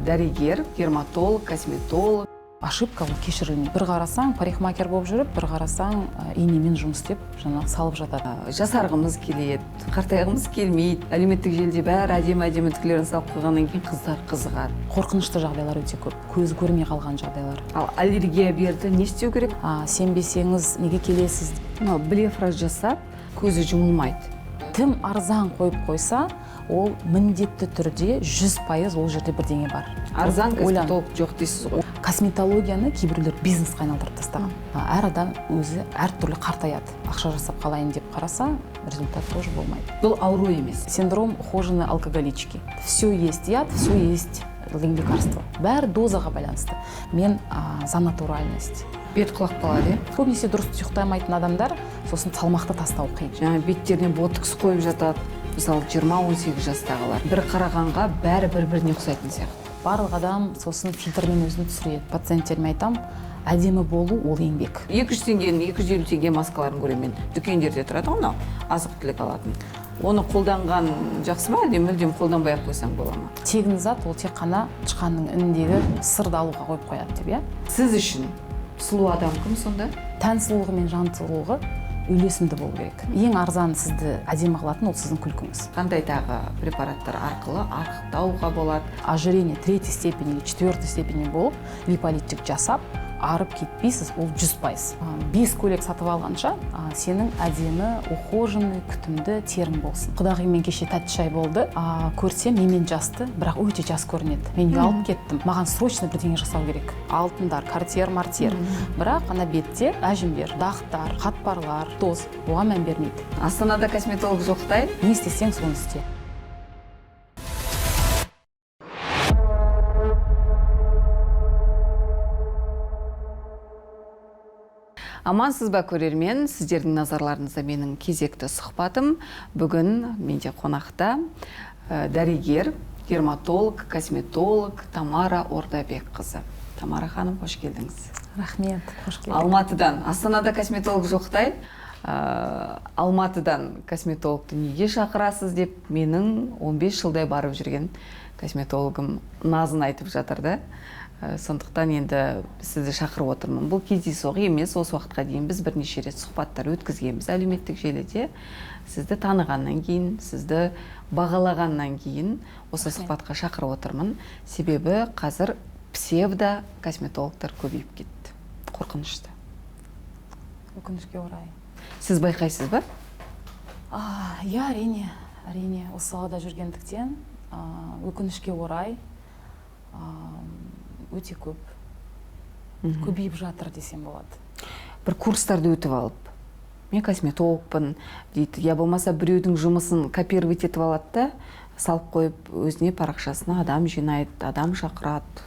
Дәрігер, дерматолог, косметолог. Ошибка ол кешірілмейді. Бір қарасаң парикмахер болып жүріп, бір қарасаң инемен жұмыс істеп жаңағы салып жатады. Жасарғымыз келеді, қартайғымыз келмейді. Әлеуметтік желіде бәрі әдемі-әдемі түрлерін салып қойғаннан кейін қыздар қызығады. Қорқынышты жағдайлар өте көп, көз көрмей қалған жағдайлар. Ал аллергия берді, не істеу керек? Сенбесеңіз неге келесіз? Мынау блефраз жасап, көзі жұмылмайды. Тым арзан қойып қойса, ол міндетті түрде 100% ол жерде бірдеңе бар. Арзан Ойлан. косметолог жоқ дейсіз ғой. Косметологияны кейбіреулер бизнеске айналдырып тастаған. Әр адам өзі әртүрлі қартаяды. Ақша жасап қалайын деп қараса, результат тоже болмайды. Бұл ауру емес. Синдром ухоженной алкоголички. Все есть яд, все есть лекарство. Бәрі дозаға байланысты. Мен за натуральность. Бет құлап қалады, иә? Көбінесе дұрыс ұйықтамайтын адамдар сосын салмақты тастау қиын. Жаңа беттеріне ботокс қойып жатады. Мысалы, 20-18 жастағылар. Бір қарағанға бәрі бір-біріне ұқсайтын сияқты. Барлық адам сосын фильтрмен өзін түсіреді. Пациенттеріме айтам, әдемі болу ол еңбек. 200 теңгенің, 250 теңге маскаларын көремін мен. Дүкендерде тұрады ғой мынау, азық-түлік алатын. Оны қолданған жақсы ма, әлде мүлдем қолданбай ақ қойсаң бола ма? Тегін зат ол тек қана тышқанның ініндегі сырды алуға қойып қояды деп, иә? Сіз үшін сұлу адам кім сонда? Тән сұлулығы мен жан сұлулығы үйлесімді болу керек. Ең арзан сізді әдемі қылатын ол сіздің күлкіңіз. Қандай тағы препараттар арқылы арықтауға болады? Ожирение третьей степени или четвертой степени болып, липолитик жасап, арып кетпейсіз, ол 100%. 5 көйлек сатып алғанша, сенің әдемі, ухоженный, күтімді терің болсын. Құдағимен кеше тәтті шай болды. Көрсем, менімен жасты, бірақ өте жас көрінеді. Мен ұялып кеттім. Маған срочно бірдеңе жасау керек. Алтындар, картьер, мартьер. Бірақ ана бетте әжімдер, дақтар, қатпарлар, тоз, оған мән бермейді. Астанада косметолог жоқтай? Не істесең, соны істе. Амансыз ба, көрермен? Сіздердің назарларыңызда менің кезекті сұхбатым. Бүгін менде қонақта дәрігер, дерматолог, косметолог Тамара Ордабекқызы. Тамара ханым, қош келдіңіз. Рахмет, қош келдік. Алматыдан, Астанада косметолог жоқтай, Алматыдан косметологты неге шақырасыз деп менің 15 жылдай барып жүрген косметологым назын айтып жатыр да. Сондықтан енді сізді шақырып отырмын. Бұл кездейсоқ емес, осы уақытқа дейін біз бірнеше рет сұхбаттар өткізгенбіз әлеуметтік желіде. Сізді танығаннан кейін, сізді бағалағаннан кейін осы сұхбатқа шақырып отырмын. Себебі қазір псевдо косметологтар көбейіп кетті. Қорқынышты. Өкінішке орай. Сіз байқайсыз ба? Иә, әрине, әрине. Осы салада жүргендіктен, өкінішке орай, өте көп көбейіп жатыр десем болады. Бір курстарды өтіп алып, мен косметологпын дейді, я болмаса біреудің жұмысын копировать етіп алады да, салып қойып өзіне парақшасына адам жинайды, адам шақырады.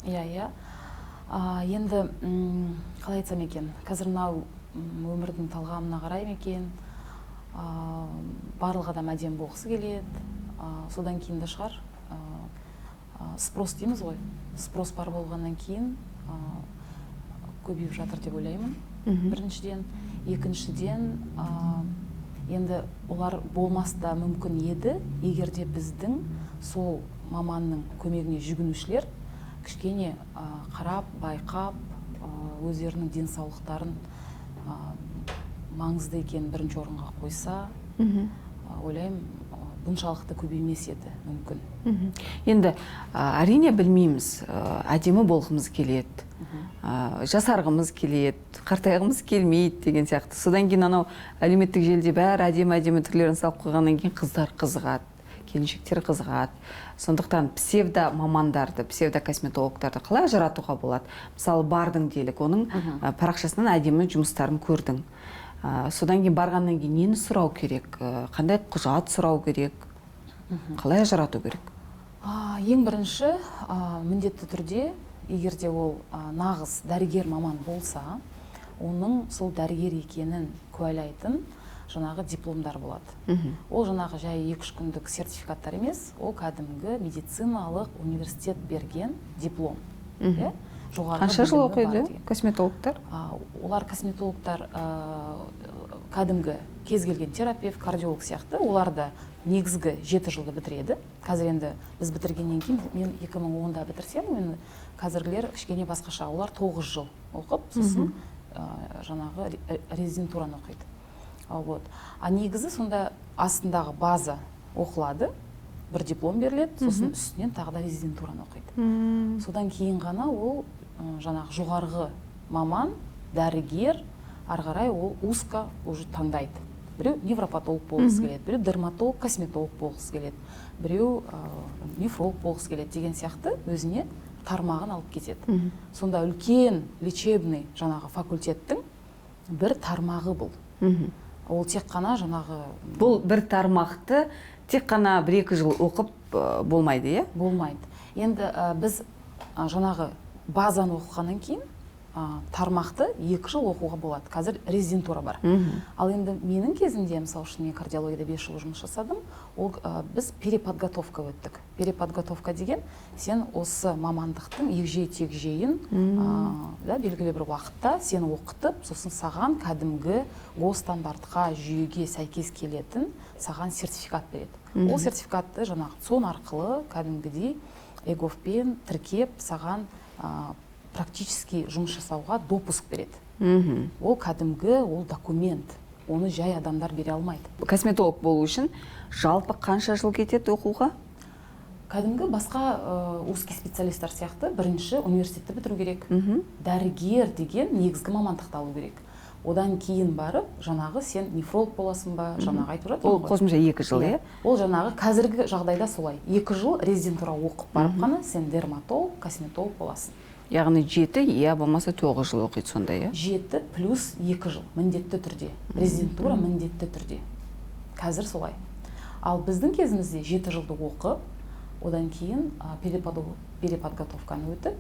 Иә, иә. Енді, қалай айтсам екен, қазір мынау, өмірдің талғамына қарай ма екен, барлық адам әдемі болғысы келеді, содан кейін де шығар, спрос дейміз ғой, спрос бар болғаннан кейін, көбейіп жатыр деп ойлаймын. Біріншіден. Екіншіден, енді олар болмас та мүмкін еді, егер де біздің сол маманның көмегіне жүгінушілер кішкене, қарап, байқап, өздерінің денсаулықтарын, маңызды екенін бірінші орынға қойса, ойлаймын, бұншалықты көбеймес еді мүмкін. Енді, әрине білмейміз, әдемі болғымыз келеді, жасарғымыз келеді, қартайғымыз келмейді деген сияқты. Содан кейін анау әлеуметтік желіде бәрі әдемі-әдемі түрлерін салып қойғаннан кейін қыздар қызығады, келіншектер қызығады. Сондықтан псевдо мамандарды, псевдо косметологтарды қалай ажыратуға болады? Мысалы, бардың делік, оның, парақшасынан әдемі жұмыстарын көрдің. Содан кейін барғаннан кейін нені сұрау керек? Қандай құжат сұрау керек? Қалай ажырату керек? Ең бірінші, міндетті түрде, егер де ол, нағыз дәрігер маман болса, оның сол дәрігер екенін куәлайтын жаңағы дипломдар болады. Ол жаңағы жай екі-үш күндік сертификаттар емес, ол кәдімгі медициналық университет берген диплом. Иә? Жоғарғы Қанша жыл білімі бар оқиды деген. косметологтар? Олар, косметологтар, кәдімгі кез келген терапевт, кардиолог сияқты, олар да негізгі 7 жылды бітіреді. Қазір енді біз бітіргеннен кейін, мен 2010-да бітірсем, мен, қазіргілер кішкене басқаша, олар 9 жыл оқып, сосын жаңағы резидентураны оқиды. Вот, а негізі сонда астындағы база оқылады, бір диплом беріледі, сосын үстінен тағы да резидентураны оқиды. Содан кейін ғана ол жаңағы жоғарғы маман, дәрігер, ары қарай ол узко уже таңдайды: біреу невропатолог болғысы келеді, біреу дерматолог, косметолог болғысы келеді, біреу нефролог болғысы келеді деген сияқты, өзіне тармағын алып кетеді. Сонда үлкен лечебный жаңағы факультеттің бір тармағы бұл. Ол тек қана жаңағы Бұл бір тармақты тек қана 1-2 жыл оқып болмайды, иә? Болмайды. Енді біз жаңағы базаны оқығаннан кейін тармақты 2 жыл оқуға болады, қазір резидентура бар. Ал енді менің кезімде, мысалы үшін, мен кардиологияда 5 жыл жұмыс жасадым, ол біз переподготовка өттік. Переподготовка деген — сен осы мамандықтың егжей тегжейін да, белгілі бір уақытта сені оқытып, сосын саған кәдімгі госстандартқа, жүйеге сәйкес келетін саған сертификат береді. Ол сертификатты жаңағы ЦОН арқылы кәдімгідей еговпен тіркеп, саған практически жұмыс жасауға допуск береді. Ол кәдімгі, ол документ, оны жай адамдар бере алмайды. Косметолог болу үшін жалпы қанша жыл кетеді оқуға? Кәдімгі басқа узкий специалисттар сияқты бірінші университетті бітіру керек, дәрігер деген негізгі мамандықты алу керек. Одан кейін барып жаңағы сен нефролог боласың ба, жаңағы айтып жатырмын Ол ғой. қосымша 2 жыл, иә? Ол жаңағы қазіргі жағдайда солай: 2 жыл резидентура оқып барып қана сен дерматолог, косметолог боласың. Яғни 7 я болмаса 9 жыл оқиды сонда, иә? 7 плюс 2 жыл міндетті түрде, резидентура міндетті түрде қазір солай. Ал біздің кезімізде 7 жылды оқып, одан кейін переподготовканы өтіп,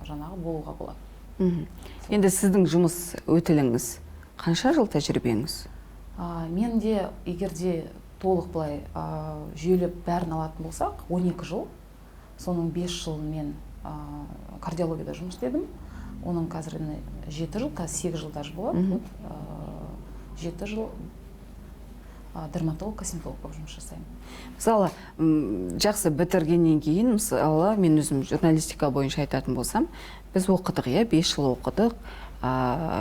жаңағы болуға болады. Енді сіздің жұмыс өтіліңіз қанша жыл, тәжірибеңіз? Менде, егер де толық былай жүйелеп бәрін алатын болсақ, 12 жыл. Соның 5 жылын мен кардиологияда жұмыс істедім. Оның қазір міне 7 жыл, қазір 8 жыл даже болады. Вот, 7 жыл дерматолог, косметолог болып жұмыс жасаймын. Мысалы, жақсы бітіргеннен кейін, мысалы, мен өзім журналистика бойынша айтатын болсам, біз оқыдық, иә, 5 жыл оқыдық.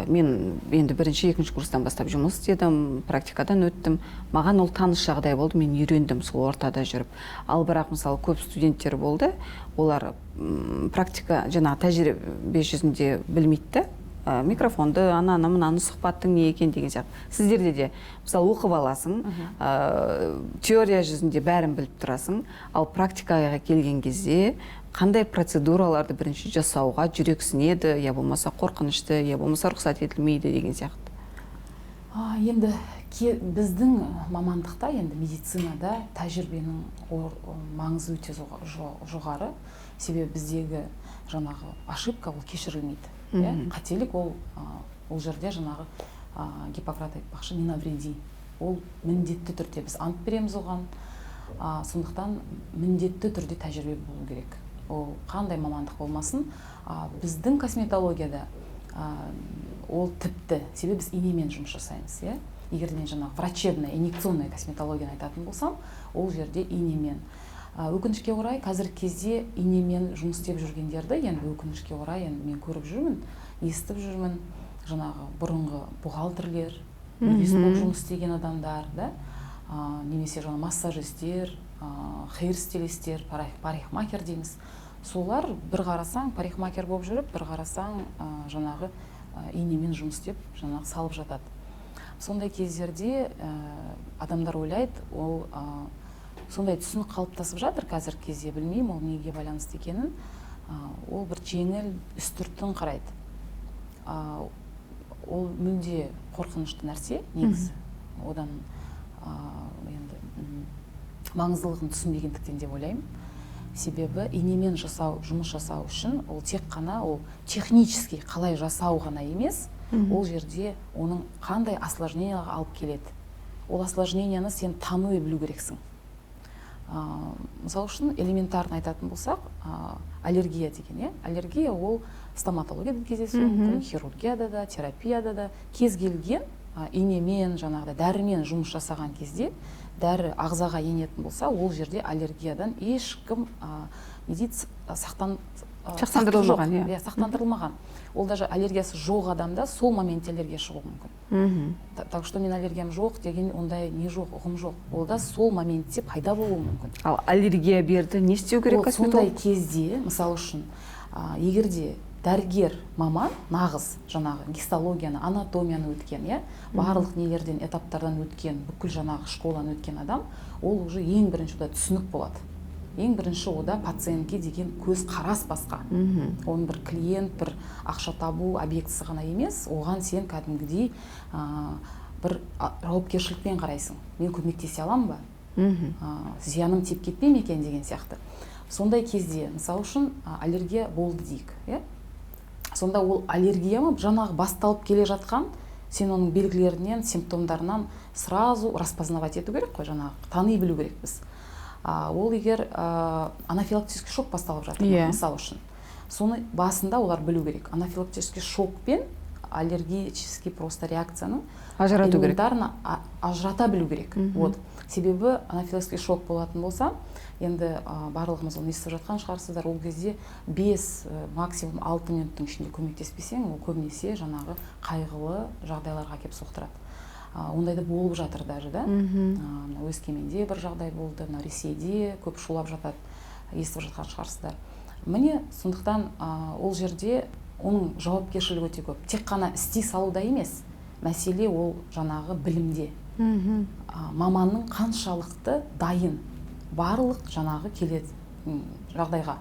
Мен енді бірінші, екінші курстан бастап жұмыс істедім, практикадан өттім, маған ол таныс жағдай болды, мен үйрендім сол ортада жүріп. Ал бірақ, мысалы, көп студенттер болды, олар практика, жаңағы тәжірибе жүзінде білмейді да микрофонды, ананы, мынаны, сұхбаттың не екен деген сияқты. Сіздерде де, мысалы, оқып аласың, теория жүзінде бәрін біліп тұрасың, ал практикаға келген кезде қандай процедураларды бірінші жасауға жүрексінеді, я болмаса қорқынышты, я болмаса рұқсат етілмейді деген сияқты? Енді біздің мамандықта, енді медицинада тәжірибенің маңызы өте жоғары, себебі біздегі жаңағы ошибка ол кешірілмейді, иә? Қателік ол ол жерде жаңағы Гиппократ айтпақшы, «не навреди», ол міндетті түрде біз ант береміз оған. Сондықтан міндетті түрде тәжірибе болу керек, ол қандай мамандық болмасын. Біздің косметологияда ол тіпті, себебі біз инемен жұмыс жасаймыз, иә. Егер де мен жаңағы врачебная, инъекционная косметологияны айтатын болсам, ол жерде инемен. Өкінішке орай, қазіргі кезде инемен жұмыс істеп жүргендерді, енді өкінішке орай, енді мен көріп жүрмін, естіп жүрмін, жаңағы бұрынғы бухгалтерлер, юрист болып жұмыс істеген адамдар да, немесе жаңа массажистер, хейр-стилистер, парикмахер дейміз, солар бір қарасаң парикмахер болып жүріп, бір қарасаң жаңағы инемен жұмыс істеп, жаңағы салып жатады. Сондай кездерде адамдар ойлайды, ол сондай түсінік қалыптасып жатыр қазіргі кезде, білмеймін ол неге байланысты екенін, ол бір жеңіл, үстіртін қарайды. Ол мүлде қорқынышты нәрсе негізі. Одан енді маңыздылығын түсінбегендіктен деп ойлаймын. Себебі инемен жасау, жұмыс жасау үшін ол тек қана ол технически қалай жасау ғана емес, ол жерде оның қандай осложнениеға алып келеді, ол осложненияны сен тану білу керексің. Мысалы үшін, элементарно айтатын болсақ, аллергия деген, иә, аллергия ол стоматологияда кездесуі мүмкін, хирургияда да, терапияда да, кез келген инемен, жаңағыдай дәрімен жұмыс жасаған кезде дәрі ағзаға енетін болса, ол жерде аллергиядан ешкім не дейді, Сақтандырылмаған, жоқ, иә. Иә, сақтандырылмаған. Ол даже аллергиясы жоқ адамда сол моментте аллергия шығуы мүмкін. Так что мен аллергиям жоқ деген ондай не жоқ, ұғым жоқ. Ол да сол моментте пайда болуы мүмкін. Ал аллергия берді, не істеу керек Вот сондай косметолог? кезде, мысалы үшін, егер де дәрігер маман нағыз жаңағы гистологияны, анатомияны өткен, иә, барлық нелерден, этаптардан өткен, бүкіл жаңағы школаны өткен адам, ол уже ең бірінші ода түсінік болады. Ең бірінші ода пациентке деген көз қарас басқа. Оның бір клиент, бір ақша табу объектісі ғана емес, оған сен кәдімгідей бір жауапкершілікпен қарайсың: мен көмектесе аламын ба, зияным тиіп кетпей ме екен деген сияқты. Сондай кезде, мысалы үшін, аллергия болды дейік, иә, сонда ол аллергия ма, жаңағы басталып келе жатқан, сен оның белгілерінен, симптомдарынан сразу распознавать ету керек қой, жаңағы тани білу керекпіз. Ол егер анафилактический шок басталып жатыр ма, мысалы үшін, соны басында олар білу керек. Анафилактический шок пен аллергический просто реакцияның Ажырату керек. элементарно ажырата білу керек. Вот, себебі анафилактический шок болатын болса, енді барлығымыз оны естіп жатқан шығарсыздар, ол кезде 5, максимум 6 минуттың ішінде көмектеспесең, ол көбінесе жаңағы қайғылы жағдайларға әкеліп соқтырады. Ондай да болып жатыр даже да. Мына Өскеменде бір жағдай болды, мына Ресейде көп шулап жатады, естіп жатқан шығарсыздар. Міне, сондықтан ол жерде оның жауапкершілігі өте көп. Тек қана істей салуда емес мәселе, ол жаңағы білімде. Маманның қаншалықты дайын барлық жаңағы келеді жағдайға.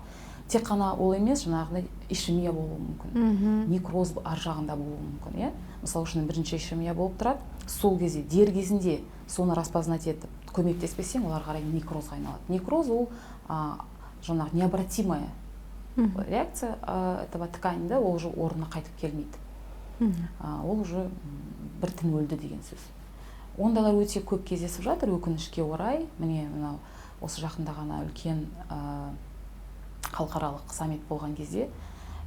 Тек қана ол емес, жаңағыдай ишемия болуы мүмкін, некроз ар жағында болуы мүмкін, иә. Мысалы үшін, бірінші ишемия болып тұрады, сол кезде, дер кезінде соны распознать етіп көмектеспесең, ол ары қарай некрозға айналады. Некроз ол жаңағы необратимая реакция этого ткань да, ол уже орнына қайтып келмейді. Ол уже бір тін өлді деген сөз. Ондайлар өте көп кездесіп жатыр, өкінішке орай. Міне, мынау осы жақында ғана үлкен халықаралық саммит болған кезде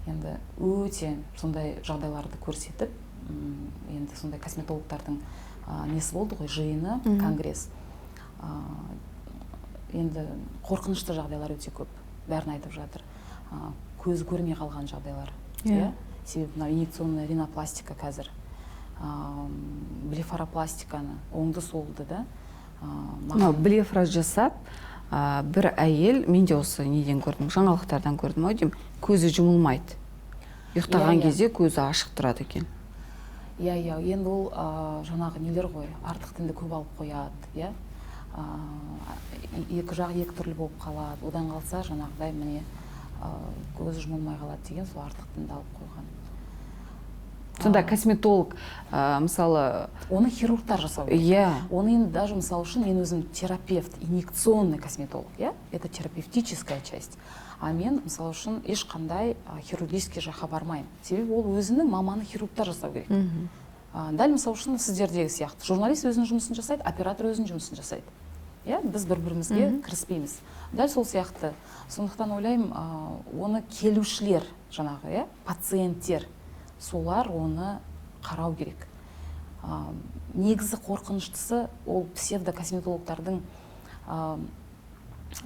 енді өте сондай жағдайларды көрсетіп, енді сондай косметологтардың несі болды ғой, жиыны, конгресс. Енді қорқынышты жағдайлар өте көп, бәрін айтып жатыр. Көзі көрмей қалған жағдайлар, иә, себебі мынау инъекционная ринопластика қазір, блефаропластиканы, оңды солды да Мынау блефро жасап, бір әйел, мен де осы неден көрдім, жаңалықтардан көрдім ау деймін, көзі жұмылмайды ұйықтаған Иә, иә. кезде, көзі ашық тұрады екен. Иә, енді ол жаңағы нелер ғой, артық тінді көп алып қояды, иә, екі жағы екі түрлі болып қалады. Одан қалса, жаңағыдай, міне, көзі жұмылмай қалады деген сол артық тінді алып қойған. Сонда косметолог, мысалы, Оны хирургтар жасау керек. Оны енді даже, мысалы үшін, мен өзім терапевт, инъекционный косметолог, иә, это терапевтическая часть, а мен, мысалы үшін, ешқандай хирургический жаққа бармаймын, себебі ол өзінің маманы, хирургтар жасау керек. Дәл, мысалы үшін, сіздердегі сияқты журналист өзінің жұмысын жасайды, оператор өзінің жұмысын жасайды, иә, біз бір бірімізге кіріспейміз, дәл сол сияқты. Сондықтан ойлаймын, оны келушілер, жаңағы, иә, пациенттер, солар оны қарау керек. Негізі қорқыныштысы ол псевдокосметологтардың,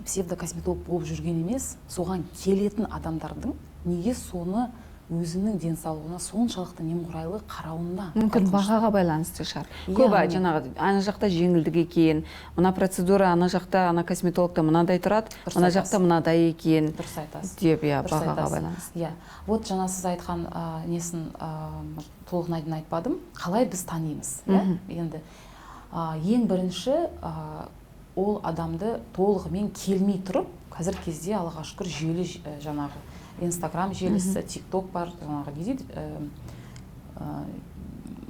псевдокосметолог болып жүрген емес, соған келетін адамдардың неге соны өзінің денсаулығына соншалықты немқұрайлы қарауына Мүмкін, қорқынышты. бағаға байланысты шығар. Иә, Көбі міне. жаңағы ана жақта жеңілдік екен, мына процедура ана жақта, ана косметологта мынадай тұрады, Дұрыс мына айтасыз. жақта мынадай екен Дұрыс айтасыз. деп, иә, Дұрыс бағаға айтасыз. байланысты. Иә, вот жаңа сіз айтқан несін толығына дейін айтпадым, қалай біз танимыз, иә. Енді ең бірінші ол адамды толығымен келмей тұрып, қазіргі кезде, Аллаға шүкір, жүйелі жаңағы Инстаграм желісі, Тик Ток бар, жаңағы не дейді,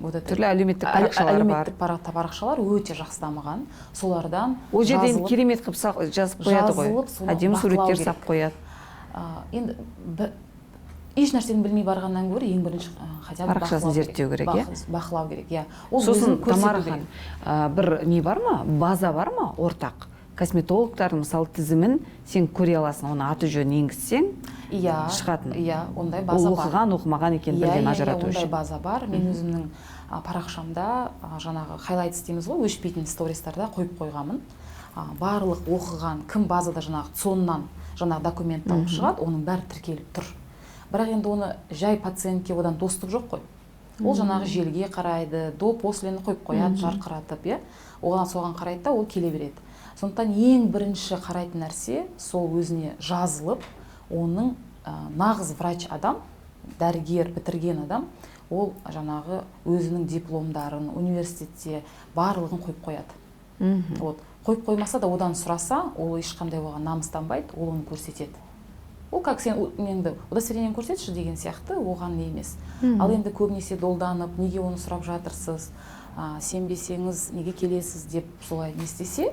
вот это Түрлі әлеуметтік парақшалар бар. Әлеуметтік парақшалар өте жақсы дамыған, солардан Ол жерде енді жазылып, керемет қылып жазып қояды ғой, жазылып, соны әдемі бақылау суреттер керек. салып қояды. Енді еш нәрсені білмей барғаннан гөрі ең бірінші хотя бы Парақшасын бақылау зерттеу керек, иә? Бақылау керек, иә. Ол Сосын, өзін көрсету Тамара керек. ханым, бір не бар ма, база бар ма ортақ? Косметологтардың, мысалы, тізімін сен көре аласың, оның аты жөнін енгізсең, Иә, шығатын. Иә, ондай база Ол бар. оқыған, оқымаған екенін бірден ажырату Ондай үшін. база бар. Мен өзімнің парақшамда жаңағы highlights дейміз ғой, өшпейтін стористарда қойып қойғанмын. Барлық оқыған кім базада, жаңағы ЦОНнан жаңағы документті алып шығады, оның бәрі тіркеліп тұр. Бірақ енді оны жай пациентке одан доступ жоқ қой. Ол жаңағы желіге қарайды, до, послені қойып қояды жарқыратып, иә, оған, соған қарайды да, ол келе береді. Сондықтан ең бірінші қарайтын нәрсе сол өзіне жазылып, оның нағыз врач адам, дәрігер бітірген адам, ол жаңағы өзінің дипломдарын университетте барлығын қойып қояды. Вот, қойып қоймаса да, одан сұраса, ол ешқандай оған намыстанбайды, ол оны көрсетеді. Ол как сен неңді, удостоверениені көрсетші деген сияқты, оған не емес. Ал енді көбінесе долданып, неге оны сұрап жатырсыз, сенбесеңіз, неге келесіз деп солай не істесе,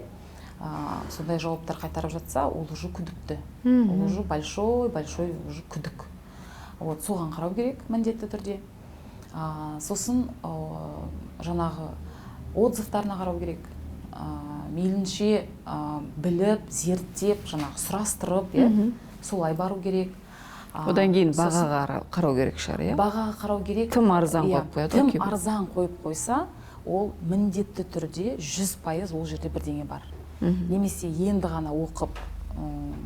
сондай жауаптар қайтарып жатса, ол уже күдікті, ол уже большой большой уже күдік. Вот соған қарау керек міндетті түрде. Сосын жаңағы отзывтарына қарау керек, мейлінше біліп, зерттеп, жаңағы сұрастырып, иә, солай бару керек. Одан кейін Сосын бағаға қарау керек шығар, иә? Бағаға қарау керек. Тым арзан Иә, қойып қояды ғой тым кейбір. арзан қойып қойса, ол міндетті түрде 100% ол жерде бірдеңе бар, немесе енді ғана оқып,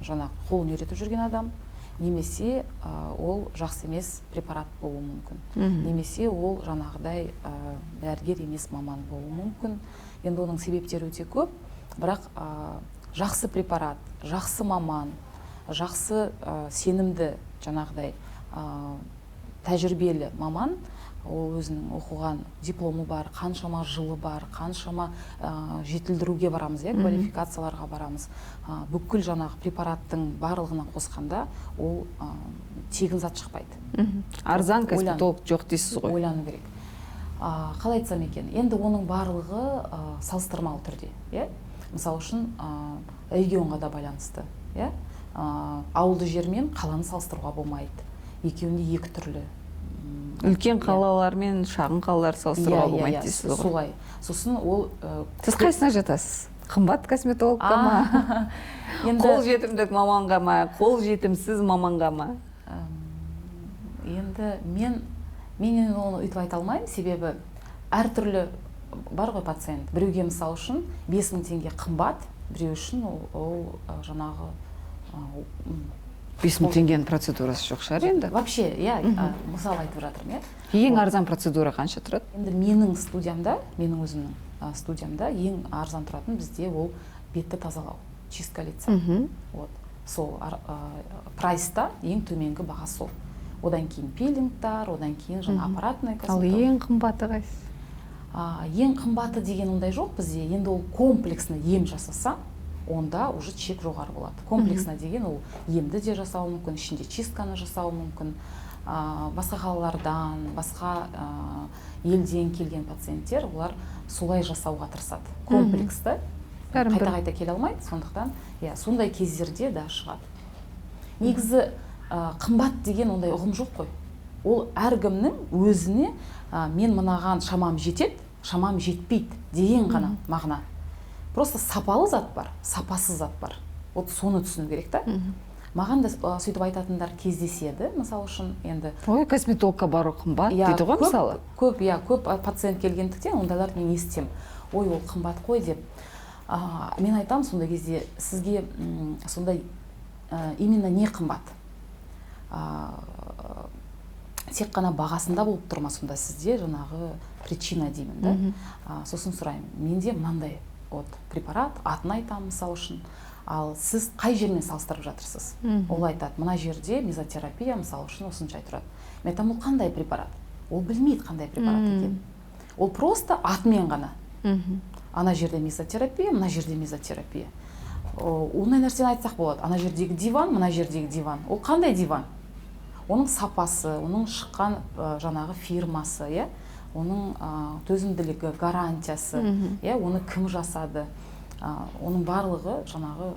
жаңағы қолын үйретіп жүрген адам, немесе ол жақсы емес препарат болуы мүмкін, немесе ол жаңағыдай дәрігер емес маман болуы мүмкін. Енді оның себептері өте көп, бірақ жақсы препарат, жақсы маман, жақсы, сенімді, жаңағыдай тәжірибелі маман, ол өзінің оқыған дипломы бар, қаншама жылы бар, қаншама жетілдіруге барамыз, иә, квалификацияларға барамыз, бүкіл жаңағы препараттың барлығына қосқанда, ол тегін зат шықпайды. Арзан косметолог жоқ дейсіз ғой. Ойлану керек. Қалай айтсам екен, енді оның барлығы салыстырмалы түрде, иә. Мысалы үшін, регионға да байланысты, иә. Ауылды жер мен қаланы салыстыруға болмайды, екеуінде екі түрлі. Үлкен қалалар мен шағын қалалар салыстыруға Иә, болмайды иә, дейсіз ғой. Солай. Сосын ол Сіз қайсысына жатасыз? Қымбат косметологқа ма, Енді қол жетімдік маманға ма, қол жетімсіз маманға ма? Енді мен енді оны өйтіп айта алмаймын, себебі әртүрлі бар ғой пациент. Біреуге, мысалы үшін, 5000 теңге қымбат, біреу үшін ол жаңағы 5000 теңгенің процедурасы жоқ шығар енді. Вообще, иә, мысал айтып жатырмын, иә. Ең арзан процедура қанша тұрады? Енді менің студиямда, менің өзімнің студиямда ең арзан тұратын бізде ол бетті тазалау, чистка лица. Вот сол прайста ең төменгі баға сол. Одан кейін пилингтар, одан кейін жаңа аппаратный Ал косметолог. ең қымбаты қайсысы? Ең қымбаты деген ондай жоқ бізде. Енді ол комплексно ем жасаса, онда уже чек жоғары болады. Комплексно деген ол емді де жасауы мүмкін, ішінде чистканы жасауы мүмкін. Басқа қалалардан, басқа елден келген пациенттер, олар солай жасауға тырысады комплексті. Бәрін Қайта қайта келе алмайды, сондықтан, иә, сондай кездерде да шығады. Негізі қымбат деген ондай ұғым жоқ қой. Ол әркімнің өзіне мен мынаған шамам жетеді, шамам жетпейді деген ғана мағына. Просто сапалы зат бар, сапасыз зат бар, вот соны түсіну керек та. Маған да сөйтіп айтатындар кездеседі, мысалы үшін, енді. Ой, косметологқа бару қымбат Иә, дейді ғой, көп, мысалы. Көп, иә, көп пациент келгендіктен, ондайларды мен естимін, ой, ол қымбат қой деп. Мен айтамын сондай кезде: сізге сондай именно не қымбат, тек қана бағасында болып тұр ма сонда сізде жаңағы причина деймін да. Сосын сұраймын: менде мынандай вот препарат, атын айтамын, мысалы үшін, ал сіз қай жермен салыстырып жатырсыз? Ол айтады: мына жерде мезотерапия, мысалы үшін, осынша тұрады. Мен айтамын: ол қандай препарат? Ол білмейді қандай препарат екенін, ол просто атымен ғана. Ана жерде мезотерапия, мына жерде мезотерапия. Ондай нәрсені айтсақ болады: ана жердегі диван, мына жердегі диван, ол қандай диван, оның сапасы, оның шыққан жаңағы фирмасы, иә, оның төзімділігі, гарантиясы, иә, оны кім жасады, оның барлығы жаңағы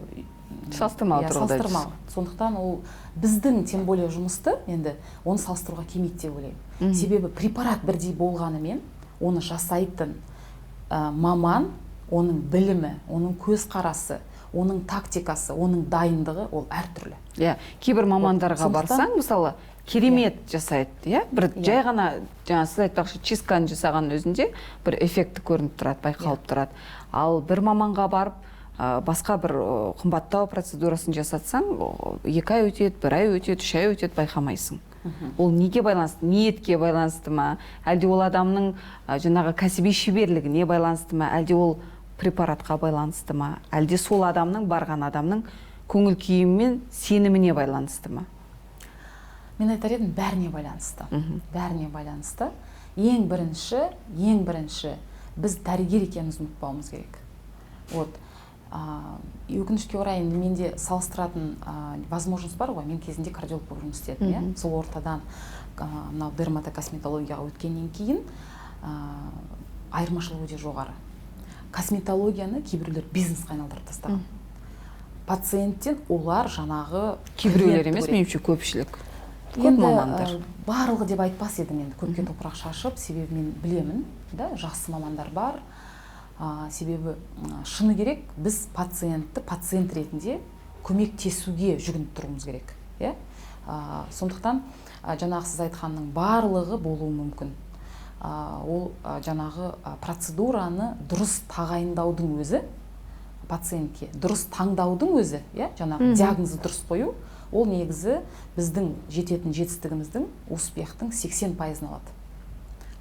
Салыстырмалы иә, тұрғыда. Салыстырмалы. Сондықтан ол біздің, тем более, жұмысты енді оны салыстыруға келмейді деп ойлаймын, себебі препарат бірдей болғанымен, оны жасайтын маман, оның білімі, оның көзқарасы. Оның тактикасы, оның дайындығы, ол әртүрлі. Иә, кейбір мамандарға Сондықтан- барсаң, мысалы, керемет жасайды, иә, бір Иә. жай ғана, жаңа сіз айтпақшы, чистканы жасағанның өзінде бір эффекті көрініп тұрады, байқалып тұрады. Ал бір маманға барып, басқа бір қымбаттау процедурасын жасатсаң, 2 ай өтеді, бір ай өтеді, 3 ай өтеді, байқамайсың. Ол неге байланысты? Ниетке байланысты ма, әлде ол адамның жаңағы кәсіби шеберлігіне байланысты ма, әлде ол препаратқа байланысты ма, әлде сол адамның, барған адамның көңіл күйі мен сеніміне байланысты ма? Мен айтар едім, бәріне байланысты, бәріне байланысты. Ең бірінші біз дәрігер екенімізді ұмытпауымыз керек. Вот өкінішке орай, енді менде салыстыратын возможность бар ғой. Мен кезінде кардиолог болып жұмыс істедім, иә. Сол ортадан мынау дерматокосметологияға өткеннен кейін айырмашылығы өте жоғары. Косметологияны кейбіреулер бизнеске айналдырып тастаған. Пациенттен олар жаңағы Кейбіреулер клиентті емес, көреді. меніңше, көпшілік, көп Енді, мамандар. Барлығы деп айтпас едім енді, көпке топырақ шашып, себебі мен білемін да, жақсы мамандар бар. Себебі шыны керек, біз пациентті пациент ретінде көмектесуге жүгініп тұруымыз керек, иә. Сондықтан жаңағы сіз айтқанның барлығы болуы мүмкін. Ол жаңағы процедураны дұрыс тағайындаудың өзі, пациентке дұрыс таңдаудың өзі, иә, жаңағы диагнозды дұрыс қою, ол негізі біздің жететін жетістігіміздің, успехтің 80 пайызын алады.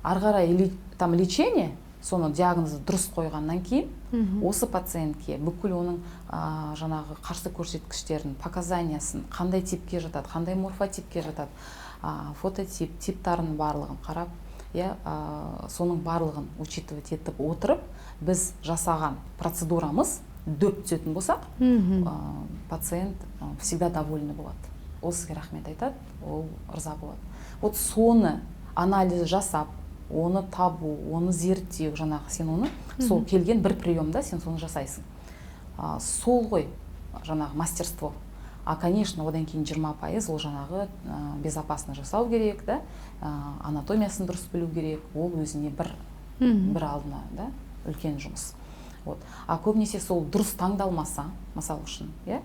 Ары қарай там лечение, соны диагнозды дұрыс қойғаннан кейін осы пациентке бүкіл оның жаңағы қарсы көрсеткіштерін, показаниясын, қандай типке жатады, қандай морфотипке жатады, фототип, типтарын барлығын қарап, иә, соның барлығын учитывать етіп отырып, біз жасаған процедурамыз дөп түсетін болсақ, пациент всегда довольный болады. Ол сізге рахмет айтады, ол ырза болады. Вот соны анализ жасап, оны табу, оны зерттеу, жаңағы сен оны сол келген бір приемда сен соны жасайсың. Сол ғой жаңағы мастерство. А конечно, одан кейін 20% ол жаңағы безопасно жасау керек да, анатомиясын дұрыс білу керек. Ол өзіне бір алдына да үлкен жұмыс. Вот, а көбінесе сол дұрыс таңдалмаса, мысалы үшін, иә,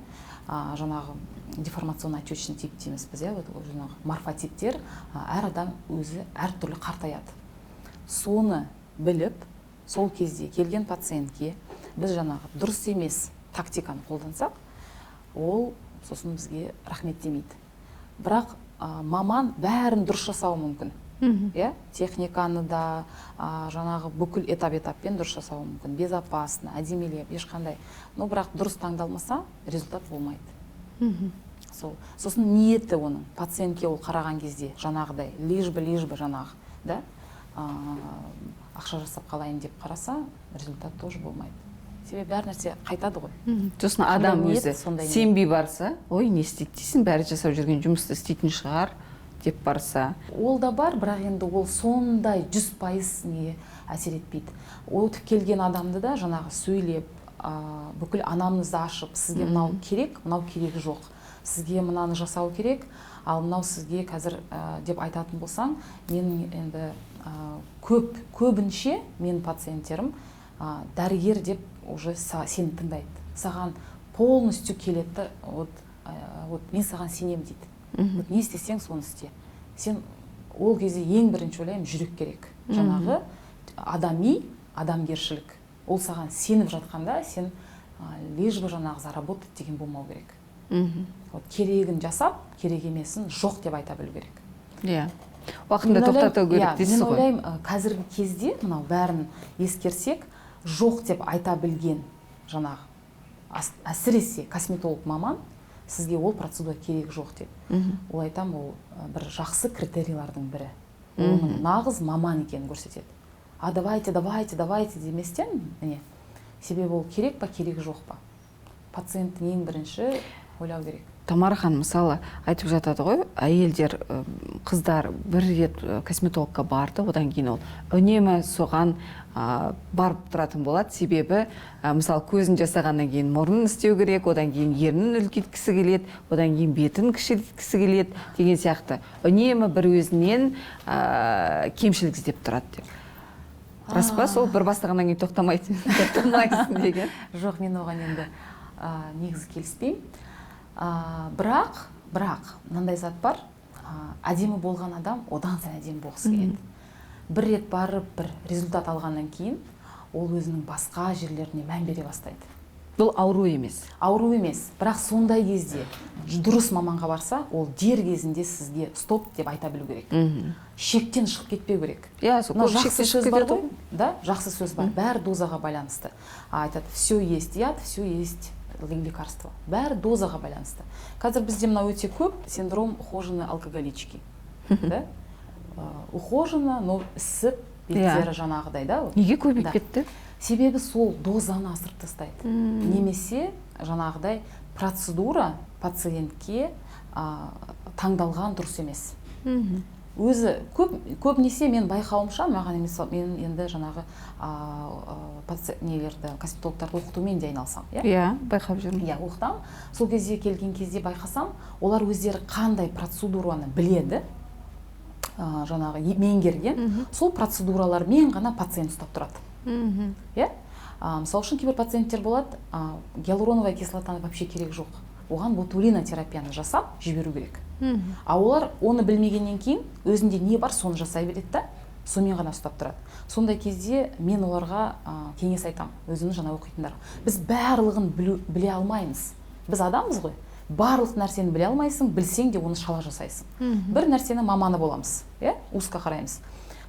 жаңағы деформационно отечный тип дейміз біз, иә, вот ол жаңағы морфотиптер, әр адам өзі әртүрлі қартаяды. Соны біліп, сол кезде келген пациентке біз жаңағы дұрыс емес тактиканы қолдансақ, ол сосын бізге рахмет демейді. Бірақ маман бәрін дұрыс жасауы мүмкін, иә, техниканы да, жаңағы бүкіл этап этаппен дұрыс жасауы мүмкін, безопасно, әдемілеп, ешқандай, но бірақ дұрыс таңдалмаса, результат болмайды. Сол сосын ниеті оның пациентке, ол қараған кезде жаңағыдай лишь бы, лишь бы жаңағы да ақша жасап қалайын деп қараса, результат тоже болмайды, себебі бәр нәрсе қайтады ғой. Сосын Қандай адам ниет, өзі сондай ниет. сенбей барса, ой, не істейді дейсің, бәрі жасап жүрген жұмысты істейтін шығар деп барса. Ол да бар, бірақ енді ол сондай 100% не әсер етпейді. Өтіп келген адамды да жаңағы сөйлеп, бүкіл анамнезді ашып, сізге мынау керек, мынау керегі жоқ, сізге мынаны жасау керек, ал мынау сізге қазір деп айтатын болсаң, мен енді көп, көбінше менің пациенттерім дәрігер деп уже сені тыңдайды, саған полностью келеді да, вот, вот мен саған сенемін дейді. Вот не істесең, соны істе сен. Ол кезде ең бірінші ойлаймын, жүрек керек, жаңағы адами, адамгершілік. Ол саған сеніп жатқанда, сен лишь бы жаңағы заработать деген болмау керек. Вот керегін жасап, керек емесін жоқ деп айта білу керек. Иә, уақытында Мен ойлаймын- тоқтату керек иә, дейсіз мен ғой. ойлаймын, қазіргі кезде мынау бәрін ескерсек, жоқ деп айта білген жаңағы әсіресе косметолог маман, сізге ол процедура керек жоқ деп, ол айтам, ол бір жақсы критерийлардың бірі, оның нағыз маман екенін көрсетеді. А давайте, давайте, давайте деместен, міне, себебі ол керек па, керек жоқ па, пациенттің ең бірінші ойлау керек. Тамара ханым, мысалы, айтып жатады ғой, әйелдер, қыздар бір рет косметологқа барды, одан кейін ол үнемі соған барып тұратын болады. Себебі мысалы, көзін жасағаннан кейін мұрнын істеу керек, одан кейін ернін үлкейткісі келеді, одан кейін бетін кішірейткісі келеді деген сияқты. Үнемі бір өзінен кемшілік іздеп тұрады деп. Рас па сол, бір бастағаннан кейін тоқтамайсың деген? Жоқ, мен оған енді Негізі келіспеймін. Бірақ мынандай зат бар, әдемі болған адам одан сайын әдемі болғысы келеді. Бір рет барып бір результат алғаннан кейін ол өзінің басқа жерлеріне мән бере бастайды. Бұл ауру емес. Ауру емес, бірақ сондай кезде дұрыс маманға барса, ол дер кезінде сізге стоп деп айта білу керек. Шектен шығып кетпеу керек. Иә, сол Мынау көп жақсы шектен сөз шығып бар кетеді ғой, да, жақсы сөз бар. Бәрі дозаға байланысты. Айтады, все есть яд, все есть лекарство. Бәрі дозаға байланысты. Қазір бізде мынау өте көп синдром ухоженной алкоголички. Да? Ухожена, но ісіп, беттері жаңағыдай, да? Вот. Неге көбейіп Да. кетті? Себебі сол дозаны асырып тастайды. Немесе жаңағыдай процедура пациентке таңдалған дұрыс емес. Өзі көп, көбінесе мен байқауымша, маған емес, мен енді жаңағы нелерді, косметологтарды оқытумен де айналысамын, иә? Иә, байқап жүрмін. Иә, оқытамын. Сол кезде келген кезде байқасам, олар өздері қандай процедураны біледі, жаңағы меңгерген, сол процедуралармен ғана пациент ұстап тұрады. Иә? Мысалы үшін, кейбір пациенттер болады, гиалуроновая кислотаны вообще керек жоқ. Оған ботулинотерапияны жасап жіберу керек. А олар оны білмегеннен кейін өзінде не бар, соны жасай береді да, сонымен ғана ұстап тұрады. Сондай кезде мен оларға кеңес айтамын, өзімнің жаңа оқитындарға. Біз барлығын біле алмаймыз. Біз адамбыз ғой. Барлық нәрсені біле алмайсың, білсең де оны шала жасайсың. Бір нәрсенің маманы боламыз, иә? Узко қараймыз.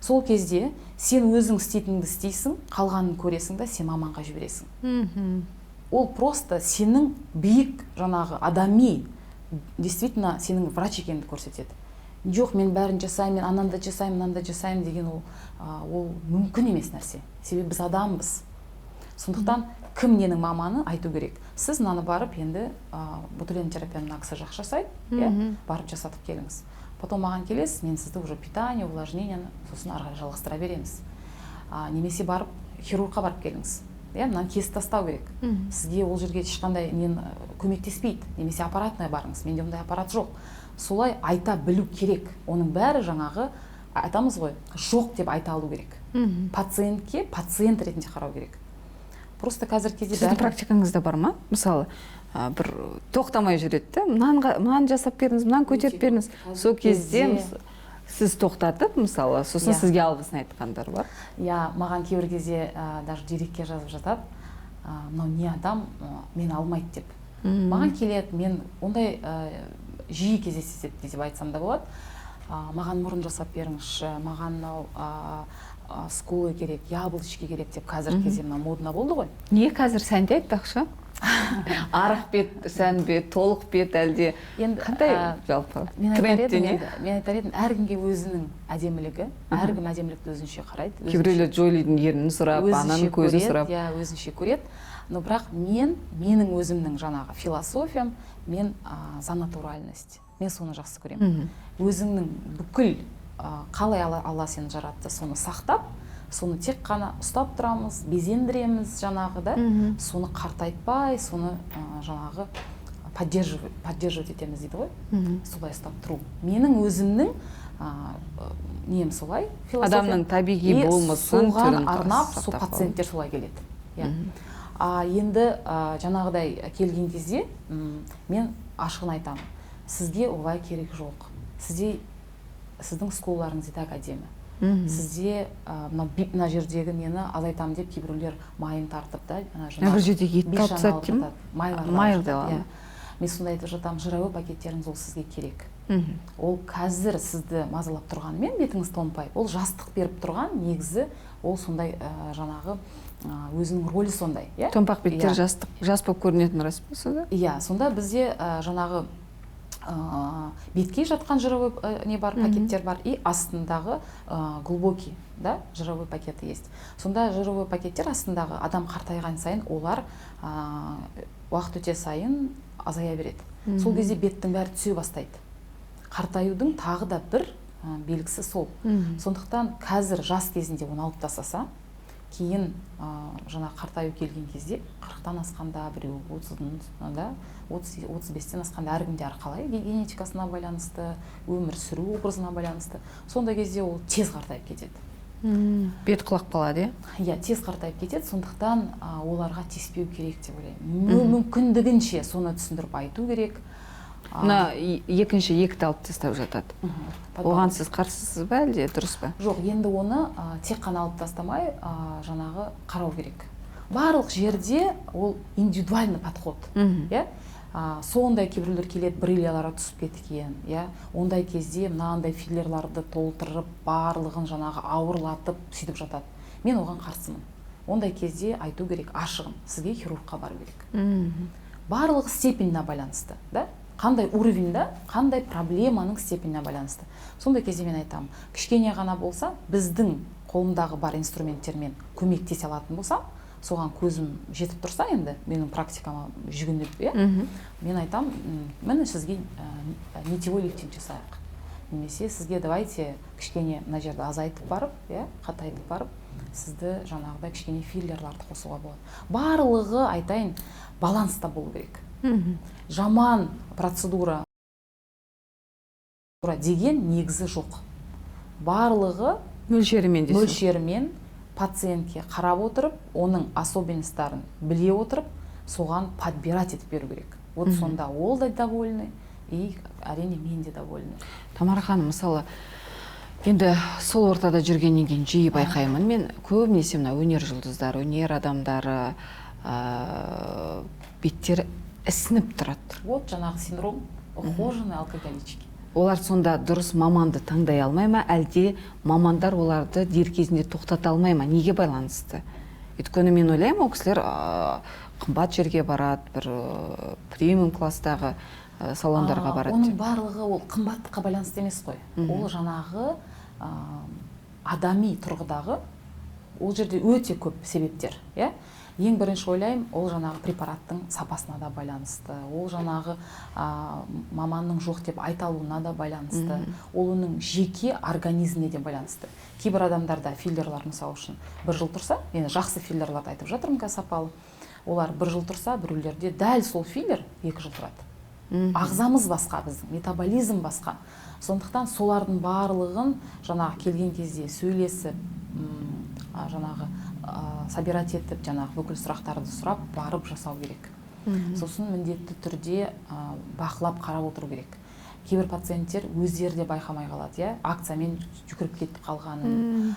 Сол кезде сен өзің істейтініңді істейсің, қалғанын көресің да, сен маманға жібересің. Ол просто сенің биік жаңағы адами, действительно сенің врач екеніңді көрсетеді. Жоқ, мен бәрін жасаймын, мен ананы да жасаймын, мынаны да жасаймын деген ол мүмкін емес нәрсе. Себебі біз адамбыз. Сондықтан кім ненің маманы айту керек. Сіз мынаны барып енді, ботулинотерапияны мына кісі жақсы жасайды, иә, барып жасатып келіңіз. Потом маған келесіз, мен сізді уже питание, увлажнениені сосын ары қарай жалғастыра береміз. Немесе барып хирургқа барып келіңіз. Иә, мынаны кесіп тастау керек. Сізге ол жерге ешқандай нені көмектеспейді. Немесе аппаратная барыңыз, менде ондай аппарат жоқ. Солай айта білу керек. Оның бәрі жаңағы айтамыз ғой, жоқ деп айта алу керек. Пациентке пациент ретінде қарау керек. Просто қазіргі кезде Сіздің практикаңызда бар ма? Мысалы, бір тоқтамай жүреді де, мынаны жасап беріңіз, мынаны көтеріп Өте беріңіз. көп. Сол кезде Кезде сіз тоқтатып, мысалы, сосын сізге алғысын айтқандар бар. Иә, маған кейбір кезде, даже директке жазып жатады, мынау не адам, мені алмайды деп. Маған келеді, мен ондай, жиі кездеседі деп айтсам да болады. Маған мұрын жасап беріңізші, маған мынау, скулы керек, яблочки керек деп қазіргі кезде мына модно болды ғой. Не қазір сәнде айтпақшы? Арық бет сән бе, толық бет әлде Енді, қандай жалпы мен айтар трендте едім не? Енді, мен айтар едім, әркімге өзінің әдемілігі, әркім әдемілікті өзінше қарайды, Кейбіреулер Джолидің ернін сұрап, өзінше ананың көзін көреді, сұрап. Иә, өзінше көреді. Но бірақ менің өзімнің жаңағы философиям, мен, за натуральность. Мен соны жақсы көремін. Өзіңнің бүкіл, қалай Алла сені жаратты, соны сақтап, соны тек қана ұстап тұрамыз, безендіреміз жаңағы да, соны қартайтпай, соны, жаңағы поддерживать етеміз дейді ғой. Солай ұстап тұру. Менің өзімнің, нем солай, философия. Адамның табиғи И болмысын, соған түрін арнап сол сақтап қалу. пациенттер солай келеді. Иә. А енді, жаңағыдай келген кезде, мен ашығын айтамын. Сізге олай керек жоқ. Сізде, сіздің скулаларыңыз и так әдемі. Сізде, мына жердегі нені азайтамын деп кейбіреулер майын тартып да, ана Мына бір жердегі етті бес алып жаны тастады алып деймін. жатады, майларды алып Майлды жатады, алады. иә. Мен сонда айтып жатамын, жировой пакеттеріңіз ол сізге керек. Ол қазір сізді мазалап тұрғанымен бетіңіз томпайып, ол жастық беріп тұрған негізі ол сондай, жаңағы, өзінің рөлі сондай, иә? Томпақ беттер Иә. жастық, жас болып көрінетін рас па сонда? Иә, сонда бізде, жаңағы, бетке жатқан жировой, не бар, пакеттер бар, и астындағы, глубокий, да, жировой пакеты есть. Сонда жировой пакеттер астындағы адам қартайған сайын олар, уақыт өте сайын азая береді. Сол кезде беттің бәрі түсе бастайды. Қартаюдың тағы да бір, белгісі сол. Сондықтан қазір жас кезінде оны алып тастаса, кейін, жаңа қартаю келген кезде, 40-тан асқанда, біреу 30-дан, да, 35-тен асқанда, әркімде әрқалай, генетикасына байланысты, өмір сүру образына байланысты. Сондай кезде ол тез қартайып кетеді. Бет құлап қалады, иә? Иә, тез қартайып кетеді, сондықтан оларға тиіспеу керек деп ойлаймын. Мүмкіндігінше соны түсіндіріп айту керек. Мына екінші екті алып тастап жатады. Оған сіз қарсысыз ба, әлде дұрыс па? Жоқ, енді оны тек қана алып тастамай, жаңағы қарау керек. Барлық жерде ол индивидуальный подход. Иә? Сондай кейбіреулер келеді, брыльялары түсіп кеткен, иә? Ондай кезде мынандай филлерларды толтырып, барлығын жаңағы ауырлатып сөйтіп жатады. Мен оған қарсымын. Ондай кезде айту керек ашығын, сізге хирургқа бару керек. Барлығы степеніне байланысты, да? Қандай уровеньда, қандай проблеманың степеніне байланысты. Сондай кезде мен айтамын, кішкене ғана болса, біздің қолымдағы бар инструменттермен көмектесе алатын болсам, соған көзім жетіп тұрса, енді менің практикама жүгініп, иә, мен айтамын, міне сізге нитевой лифтинг жасайық. Немесе сізге давайте кішкене мына жерді азайтып барып, иә, қатайтып барып, сізді жаңағыдай кішкене филлерларды қосуға болады. Барлығы, айтайын, баланста болу керек. Жаман процедура деген негізі жоқ. Барлығы мөлшерімен дейсіз. Мөлшерімен, пациентке қарап отырып, оның особенностьтарын біле отырып, соған подбирать етіп беру керек. Вот сонда ол да довольный, и әрине мен де довольный. Тамара ханым, мысалы, енді сол ортада жүргеннен кейін жиі байқаймын мен, көбінесе мына өнер жұлдыздары, өнер адамдары, беттері ісініп тұрады. Вот жаңағы синдром ухоженной алкоголички. Олар сонда дұрыс маманды таңдай алмай ма, әлде мамандар оларды дер кезінде тоқтата алмай ма? Неге байланысты? Өйткені мен ойлаймын, ол кісілер қымбат жерге барады, бір премиум класстағы салондарға барады Оның деп. барлығы ол қымбаттыққа байланысты емес қой. Ол жаңағы адами тұрғыдағы, ол жерде өте көп себептер, иә. Ең бірінші ойлаймын, ол жаңағы препараттың сапасына да байланысты, ол жаңағы маманның жоқ деп айта алуына да байланысты, ол оның жеке организміне де байланысты. Кейбір адамдарда филлерлар, мысалы үшін, бір жыл тұрса, енді жақсы филлерларды айтып жатырмын қазір, сапалы, олар бір жыл тұрса, біреулерде дәл сол филлер 2 жыл тұрады. Ағзамыз басқа, біздің метаболизм басқа. Сондықтан солардың барлығын жаңағы келген кезде сөйлесіп, жаңағы собирать етіп, жаңағы бүкіл сұрақтарды сұрап барып жасау керек. Сосын міндетті түрде бақылап қарап отыру керек. Кейбір пациенттер өздері де байқамай қалады, иә, акциямен жүгіріп кетіп қалғанын,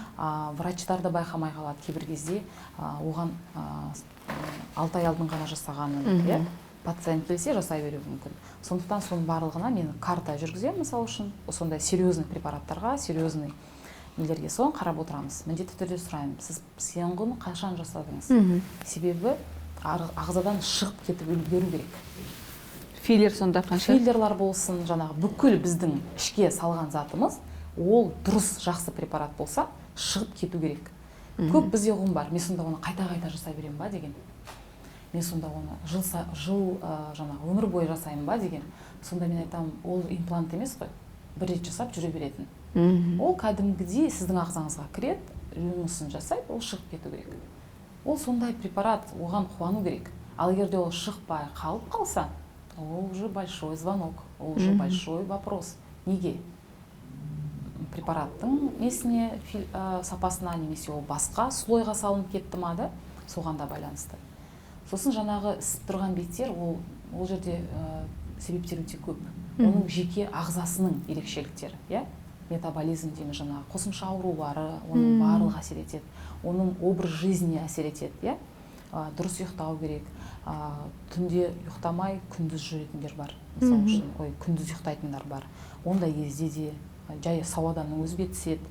врачтар да байқамай қалады кейбір кезде, оған 6 ай алдын ғана жасағанын, иә. Пациент келсе, жасай беруі мүмкін. Сондықтан соның барлығына мен карта жүргіземін, мысалы үшін, сондай серьезный препараттарға, серьезный нелерге, соны қарап отырамыз. Міндетті түрде сұраймын: сіз соңғыны қашан жасадыңыз? Себебі ағзадан шығып кетіп үлгеру керек. Филлер сонда қанша? Филлерлар болсын, жаңағы бүкіл біздің ішке салған затымыз, ол дұрыс, жақсы препарат болса, шығып кету керек. Көп бізде ұғым бар: мен сонда оны қайта қайта жасай беремін ба деген, мен сонда оны жыл жаңағы өмір бойы жасаймын ба деген. Сонда мен айтамын, ол имплант емес қой, бір рет жасап жүре беретін. Ол кәдімгідей сіздің ағзаңызға кіреді, жұмысын жасайды, ол шығып кету керек. Ол сондай препарат, оған қуану керек. Ал егер де ол шықпай қалып қалса, ол уже большой звонок, ол уже большой вопрос: неге? Препараттың несіне, сапасына немесе ол басқа слойға салынып кетті ма да, соған да байланысты. Сосын жаңағы ісіп тұрған беттер, ол жерде себептер өте көп. Оның жеке ағзасының ерекшеліктері, иә, метаболизм дейміз, жаңағы қосымша аурулары, оның барлығы әсер етеді. Оның образ жизни әсер етеді, иә. Дұрыс ұйықтау керек. Түнде ұйықтамай күндіз жүретіндер бар, мысалы үшін, ой, күндіз ұйықтайтындар бар. Ондай кезде де жай сау адамның өзі беті іседі.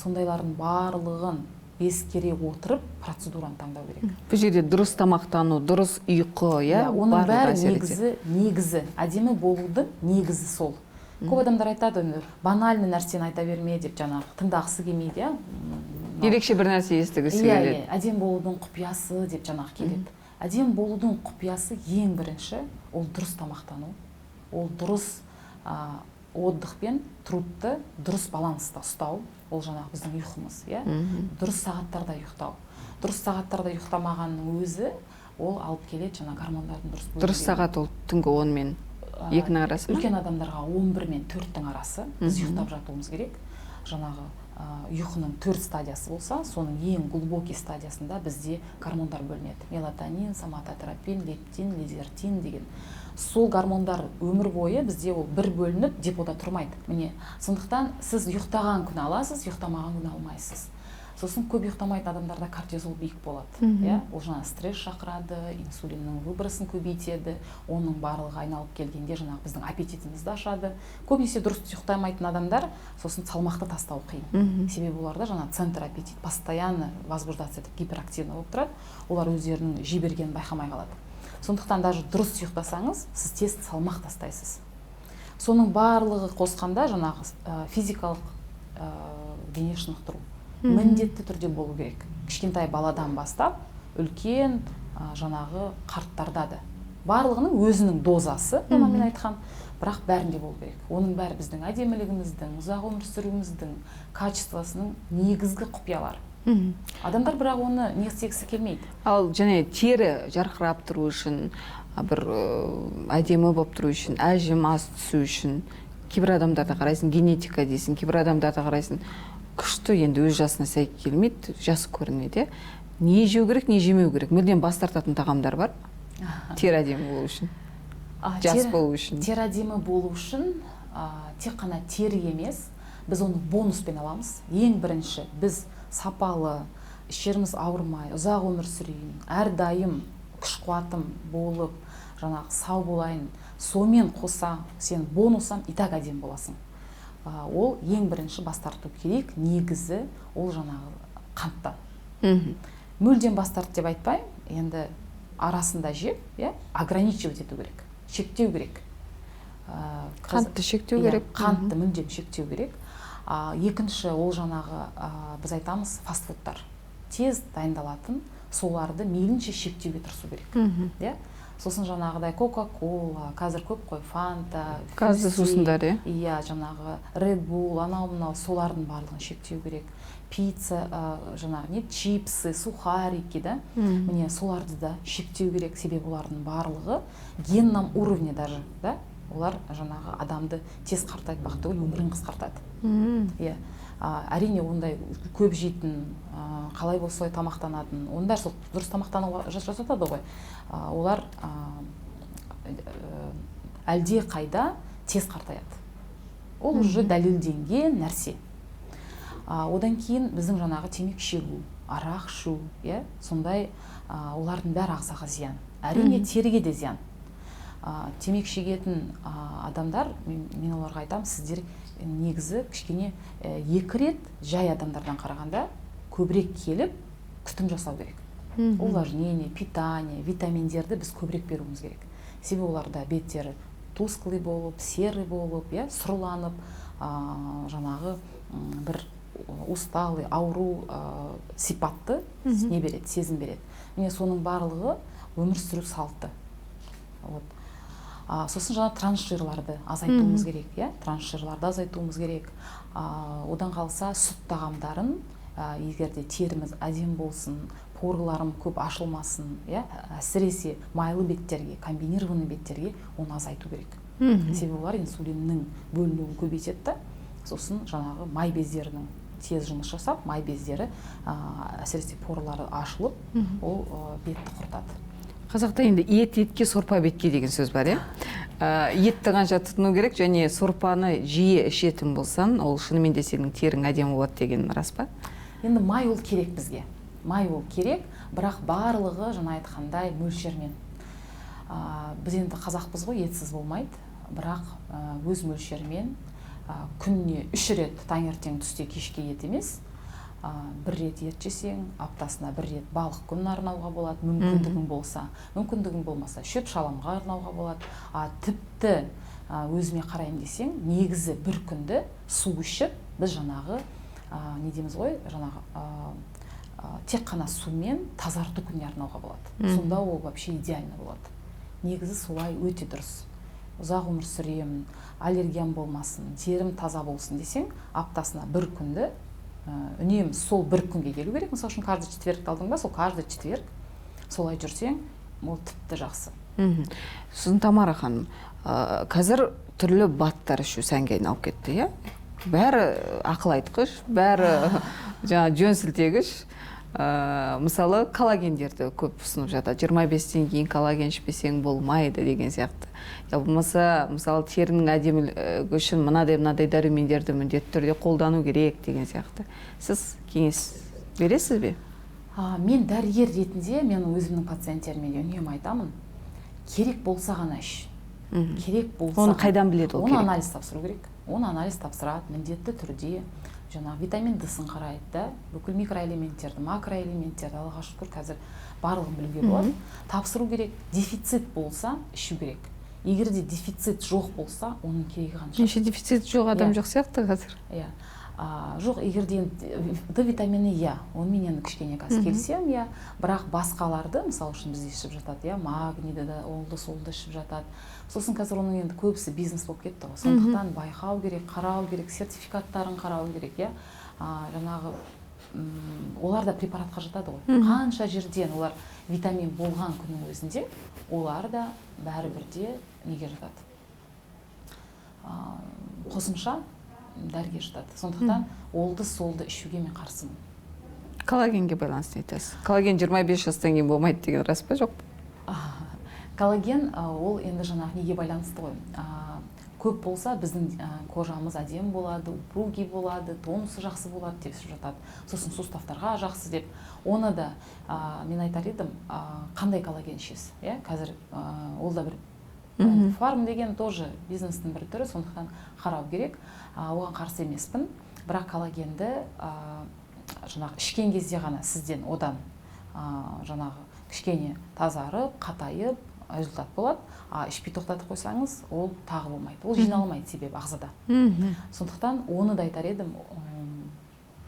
Сондайлардың барлығын ескере отырып процедураны таңдау керек. Бұл жерде дұрыс тамақтану, дұрыс ұйқы, иә, Иә, оның барлығы бәрі әсер етеді. негізі, әдемі болудың негізі сол. Көп адамдар айтады, енді банальный нәрсені айта берме деп, жаңағы тыңдағысы келмейді, иә. Ерекше бір нәрсе естігісі келеді. Иә, әдемі болудың құпиясы деп жаңағы келеді. Әдемі болудың құпиясы ең бірінші ол дұрыс тамақтану, ол дұрыс отдых пен трудты дұрыс баланста ұстау, ол жаңағы біздің ұйқымыз, иә, дұрыс сағаттарда ұйықтау. Дұрыс сағаттарда ұйықтамағанның өзі ол алып келеді жаңа гормондардың дұрыс Дұрыс бөлінбеуіне. сағат ол түнгі 10 мен 2-нің арасы ма? Үлкен адамдарға 11 мен 4-тің арасы біз ұйықтап жатуымыз керек. Жаңағы Ұйқының төрт стадиясы болса, соның ең глубокий стадиясында бізде гормондар бөлінеді: мелатонин, соматотропин, лептин, лизертин деген. Сол гормондар өмір бойы бізде ол бір бөлініп, депода тұрмайды. Міне, сондықтан сіз ұйықтаған күні аласыз, ұйықтамаған күні алмайсыз. Сосын көп ұйықтамайтын адамдарда кортизол биік болады, иә, ол жаңағы стресс шақырады, инсулиннің выбросын көбейтеді. Оның барлығы айналып келгенде жаңағы біздің аппетитімізді ашады. Көбінесе дұрыс ұйықтамайтын адамдар сосын салмақты тастау қиын, себебі оларда жаңағы центр аппетит постоянно возбуждаться етіп, гиперактивный болып тұрады, олар өздерінің жей бергенін байқамай қалады. Сондықтан даже дұрыс ұйықтасаңыз, сіз тез салмақ тастайсыз. Соның барлығы қосқанда жаңағы физикалық дене шынықтыру міндетті түрде болу керек, кішкентай баладан бастап үлкен жаңағы қарттарда да. Барлығының өзінің дозасы, мына мен айтқан, бірақ бәрінде болу керек. Оның бәрі біздің әдемілігіміздің, ұзақ өмір сүруіміздің качествосының негізгі құпиялары. Адамдар бірақ оны не істегісі келмейді. Ал және тері жарқырап тұру үшін, бір әдемі болып тұру үшін, әжім аз түсу үшін, кейбір адамдарды қарайсың, генетика дейсің, кейбір адамдарды қарайсың, күшті, енді өз жасына сай келмейді, жас көрінеді, иә. Не жеу керек, не жемеу керек? Мүлдем бас тартатын тағамдар бар ма тері әдемі болу үшін, жас болу үшін? Тері әдемі болу үшін, тек қана тері емес, біз оны бонуспен аламыз. Ең бірінші біз сапалы, ішеріміз ауырмай, ұзақ өмір сүрейін, әрдайым күш қуатым болып, жаңағы сау болайын, сонымен қоса сен бонусом и так әдемі боласың. Ол ең бірінші бас тарту керек негізі ол жаңағы қанттан. Мүлдем бас тарт деп айтпаймын енді, арасында жеп, иә, ограничивать ету керек, шектеу керек. Қантты шектеу Иә, керек. Қантты мүлдем шектеу керек. Екінші ол жаңағы біз айтамыз, фастфудтар, тез дайындалатын, соларды мейлінше шектеуге тырысу керек. Иә, сосын жаңағыдай кока кола қазір көп қой, фанта, Газды Пепси, сусындар, иә? Иә, жаңағы Red Bull, анау мынау, солардың барлығын шектеу керек. Пицца, жаңағы не, чипсы, сухарики да. Міне, соларды да шектеу керек, себебі олардың барлығы генном уровне даже да, олар жаңағы адамды тез қартайтпақ түгіл, өмірін қысқартады. Иә, әрине, ондай көп жейтін, қалай болса солай тамақтанатын, оның бәрі сол дұрыс тамақтануға жасатады ғой. Олар әлде қайда тез қартаяды, ол уже дәлелденген нәрсе. Одан кейін біздің жаңағы темекі шегу, арақ ішу, иә, сондай, олардың бәрі ағзаға зиян, әрине, теріге де зиян. Темекі шегетін адамдар, мен оларға айтамын: сіздер негізі кішкене екі рет жай адамдардан қарағанда көбірек келіп күтім жасау керек. Увлажнение, питание, витаминдерді біз көбірек беруіміз керек, себебі оларда беттері тусклый болып, серый болып, иә, сұрланып, жаңағы бір усталый, ауру сипатты не береді, сезім береді. Міне, соның барлығы өмір сүру салты. Вот. Сосын жаңа трансжирларды азайтуымыз керек, иә, трансжирларды азайтуымыз керек. Одан қалса сүт тағамдарын, егер де теріміз әдемі болсын, пораларым көп ашылмасын, иә, әсіресе майлы беттерге, комбинированный беттерге оны азайту керек. Себебі олар инсулиннің бөлінуін көбейтеді да, сосын жаңағы май бездерінің тез жұмыс жасап, май бездері, әсіресе поралары ашылып, ол бетті құртады. Қазақта енді «ет етке, сорпа бетке» деген сөз бар, иә. Етті қанша тұтыну керек және сорпаны жиі ішетін болсаң, ол шынымен де сенің терің әдемі болады деген рас па? Енді май ол керек бізге, май ол керек, бірақ барлығы жаңа айтқандай мөлшермен. Біз енді қазақпыз ғой, етсіз болмайды, бірақ өз мөлшерімен, күніне үш рет, таңертең, түсте, кешке ет емес, бір рет ет жесең, аптасына бір рет балық күнін арнауға болады, мүмкіндігің болса. Мүмкіндігің болмаса, шөп шаламға арнауға болады. А тіпті өзіме қараймын десең, негізі бір күнді су ішіп, біз жаңағы не дейміз ғой, жаңағы тек қана сумен тазарту күніне арнауға болады. Сонда ол вообще идеально болады. Негізі солай өте дұрыс. Ұзақ өмір сүремін, аллергиям болмасын, терім таза болсын десең, аптасына бір күнді үнемі сол бір күнге келу керек. Мысалы үшін, каждый четверг алдың ба, сол каждый четверг солай жүрсең, ол тіпті жақсы. Сосын, Тамара ханым, қазір түрлі БАДтар ішу сәнге айналып кетті, иә. Бәрі ақыл айтқыш, бәрі жаңа жөн сілтегіш. Мысалы, коллагендерді көп ұсынып жатады: 25-тен кейін коллаген ішпесең болмайды деген сияқты, я болмаса, мысалы, терінің әдемілігі үшін мынадай мынадай дәрумендерді міндетті түрде қолдану керек деген сияқты. Сіз кеңес бересіз бе? Мен дәрігер ретінде, мен өзімнің пациенттеріме де үнемі айтамын: керек болса ғана іш. Керек болса. Оны қайдан біледі ол Оны керек? анализ тапсыру керек. Оны анализ тапсырады міндетті түрде, жаңағы витамин Д-сын қарайды да, бүкіл микроэлементтерді, макроэлементтерді. Аллаға шүкір, қазір барлығын білуге болады. Тапсыру керек. Дефицит болса, ішу керек. Егер де дефицит жоқ болса, оның керегі қанша? Меніңше, дефицит жоқ адам Иә. жоқ сияқты қазір. Иә, жоқ, егер де енді Д витамині, иә, онымен енді кішкене қазір келісемін, иә. Бірақ басқаларды, мысалы үшін, бізде ішіп жатады, иә, магнийді да, ол да, сол да ішіп жатады. Сосын қазір оның енді көбісі бизнес болып кетті ғой. Сондықтан байқау керек, қарау керек, сертификаттарын қарау керек, иә. Жаңағы олар да препаратқа жатады ғой. Қанша жерден олар витамин болған күннің өзінде, олар да бәрібір де неге жатады? Қосымша дәріге жатады. Сондықтан олды солды ішуге мен қарсымын. Коллагенге байланысты не айтасыз? Коллаген 25 жастан кейін болмайды деген рас па, жоқ па? Коллаген, ол енді жаңағы неге байланысты ғой. Көп болса, біздің кожамыз әдемі болады, упругий болады, тонусы жақсы болады деп ішіп жатады. Сосын суставтарға жақсы деп. Оны да мен айтар едім, қандай коллаген ішесіз, иә? Қазір ол да бір фарм деген тоже бизнестің бір түрі, сондықтан қарау керек. Оған қарсы емеспін, бірақ коллагенді жаңағы ішкен кезде ғана сізден одан жаңағы кішкене тазарып, қатайып результат болады. А ішпей тоқтатып қойсаңыз, ол тағы болмайды, ол жиналмайды, себебі ағзада. Сондықтан оны да айтар едім,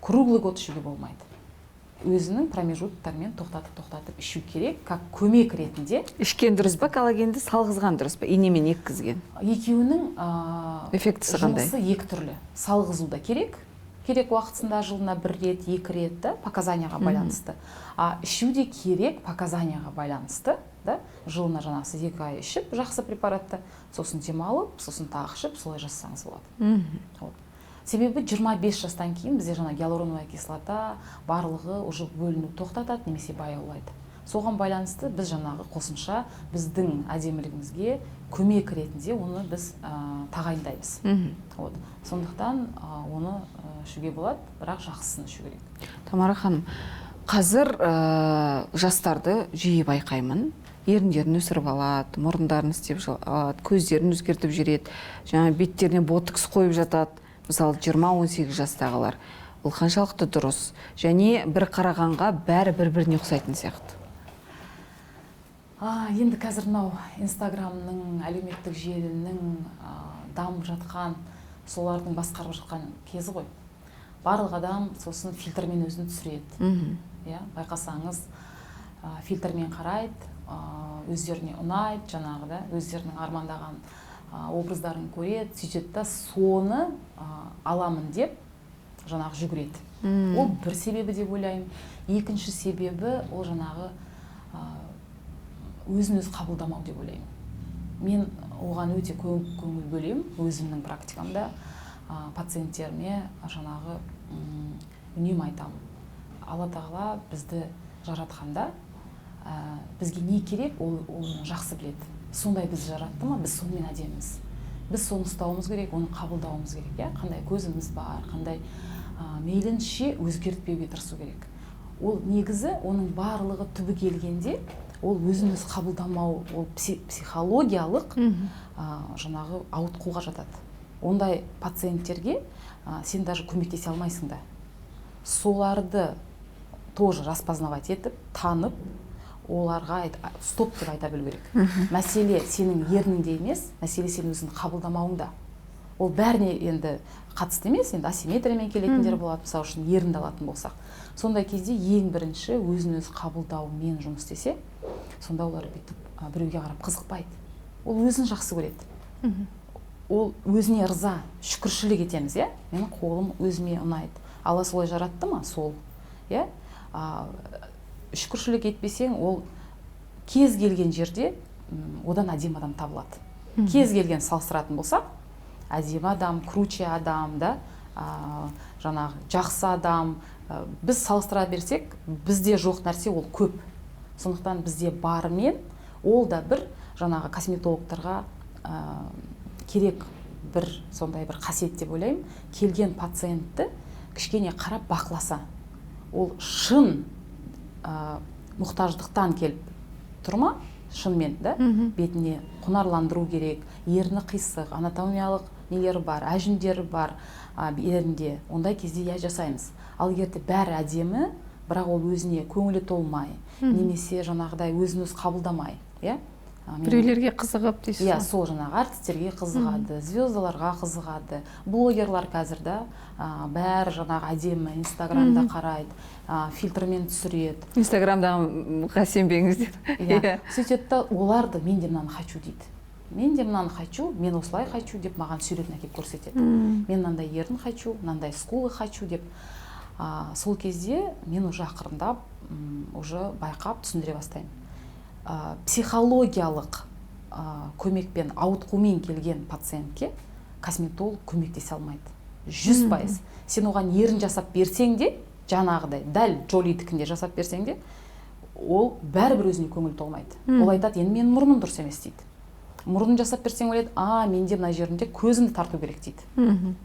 круглый год ішуге болмайды, өзінің промежутоктармен тоқтатып тоқтатып ішу керек, как көмек ретінде. Ішкен дұрыс па коллагенді, салғызған дұрыс па, инемен еккізген? Екеуінің Эффектісі қандай? жұмысы екі түрлі. Салғызу да керек, керек уақытысында, жылына бір рет, екі рет та, показанияға байланысты. А ішу де керек, показанияға байланысты да. Жылына жаңағы сіз 2 ай ішіп жақсы препаратты, сосын демалып, сосын тағы ішіп, солай жасасаңыз болады. Вот. Себебі 25 жастан кейін бізде жаңа гиалуроновая кислота барлығы уже бөліну тоқтатады немесе баяулайды. Соған байланысты біз жаңағы қосымша біздің әдемілігімізге көмек ретінде оны біз тағайындаймыз. Вот. Сондықтан оны ішуге болады, бірақ жақсысын ішу керек. Тамара ханым, қазір жастарды жиі байқаймын: еріндерін өсіріп алады, мұрындарын істеп алады, көздерін өзгертіп жібереді, жаңа беттеріне ботокс қойып жатады, мысалы, 20-18 жастағылар. Ол қаншалықты дұрыс? Және бір қарағанға бәрі бір біріне ұқсайтын сияқты. Енді қазір мынау Инстаграмның, әлеуметтік желінің дамып жатқан, солардың басқарып жатқан кезі ғой. Барлық адам сосын фильтрмен өзін түсіреді. Иә, байқасаңыз, фильтрмен қарайды, өздеріне ұнайды, жаңағы да өздерінің армандаған образдарын көреді, сөйтеді да, соны аламын деп жаңағы жүгіреді. Ол бір себебі деп ойлаймын. Екінші себебі ол жаңағы өзін өзі қабылдамау деп ойлаймын. Мен оған өте көңіл бөлемін өзімнің практикамда. Пациенттеріме жаңағы үнемі айтамын: Алла тағала бізді жаратқанда, бізге не керек, ол оны жақсы біледі. Сондай бізді жаратты ма, біз сонымен әдеміміз, біз соны ұстауымыз керек, оны қабылдауымыз керек, иә. Қандай көзіміз бар, қандай, мейлінше өзгертпеуге тырысу керек. Ол негізі оның барлығы түбі келгенде ол өзін өзі қабылдамау, ол психологиялық жаңағы ауытқуға жатады. Ондай пациенттерге сен даже көмектесе алмайсың да. Соларды тоже распознавать етіп, танып, оларға стоп деп айта білу керек. Мәселе сенің ерніңде емес, мәселе сен өзіңді қабылдамауыңда. Ол бәріне енді қатысты емес, енді асимметриямен келетіндер болады, мысалы үшін, ерінді алатын болсақ. Сондай кезде ең бірінші өзін өзі қабылдаумен жұмыс істесе, сонда олар бүйтіп біреуге қарап қызықпайды. Ол өзін жақсы көреді, ол өзіне ырза, шүкіршілік етеміз, иә. Менің қолым өзіме ұнайды, Алла солай жаратты ма, сол, иә. Шүкіршілік етпесең, ол кез келген жерде одан әдемі адам табылады. Кез келген салыстыратын болсақ, әдемі адам, круче адам да. жаңағы жақсы адам. Біз салыстыра берсек, бізде жоқ нәрсе ол көп. Сондықтан бізде бармен ол да бір жаңағы косметологтарға керек бір сондай бір қасиет деп ойлаймын. Келген пациентті кішкене қарап бақыласа, ол шын мұқтаждықтан келіп тұр ма, шынымен да, бетіне құнарландыру керек, ерні қисық, анатомиялық нелері бар, әжімдері бар ерінде, ондай кезде иә жасаймыз. Ал егер де бәрі әдемі, бірақ ол өзіне көңілі толмай, немесе жаңағыдай өзін өзі қабылдамай, иә, біреулерге қызығып дейсіз. Иә, сол жаңағы артистерге қызығады, звездаларға қызығады, блогерлар қазір да, бәрі жаңағы әдемі инстаграмда қарайды, фильтрмен түсіреді. Инстаграмдағыға сенбеңіздер. Иә, сөйтеді да, олар да мен де мынаны хочу дейді, мен де мынаны хочу, мен осылай хочу деп маған суретін әкеліп көрсетеді. Мен мынандай ерін хочу, мынандай скулы хочу деп. Сол кезде мен уже ақырындап уже байқап түсіндіре бастаймын. Психологиялық көмекпен, ауытқумен келген пациентке косметолог көмектесе алмайды 100%. Сен оған ерін жасап берсең де, жаңағыдай дәл Джолидікінде жасап берсең де, ол бәрібір өзіне көңіл толмайды. Ол айтады: «Енді менің мұрным дұрыс емес», – дейді. Мұрнын жасап берсең, ойлайды: «А, менде мына жерімде көзімді тарту керек», – дейді.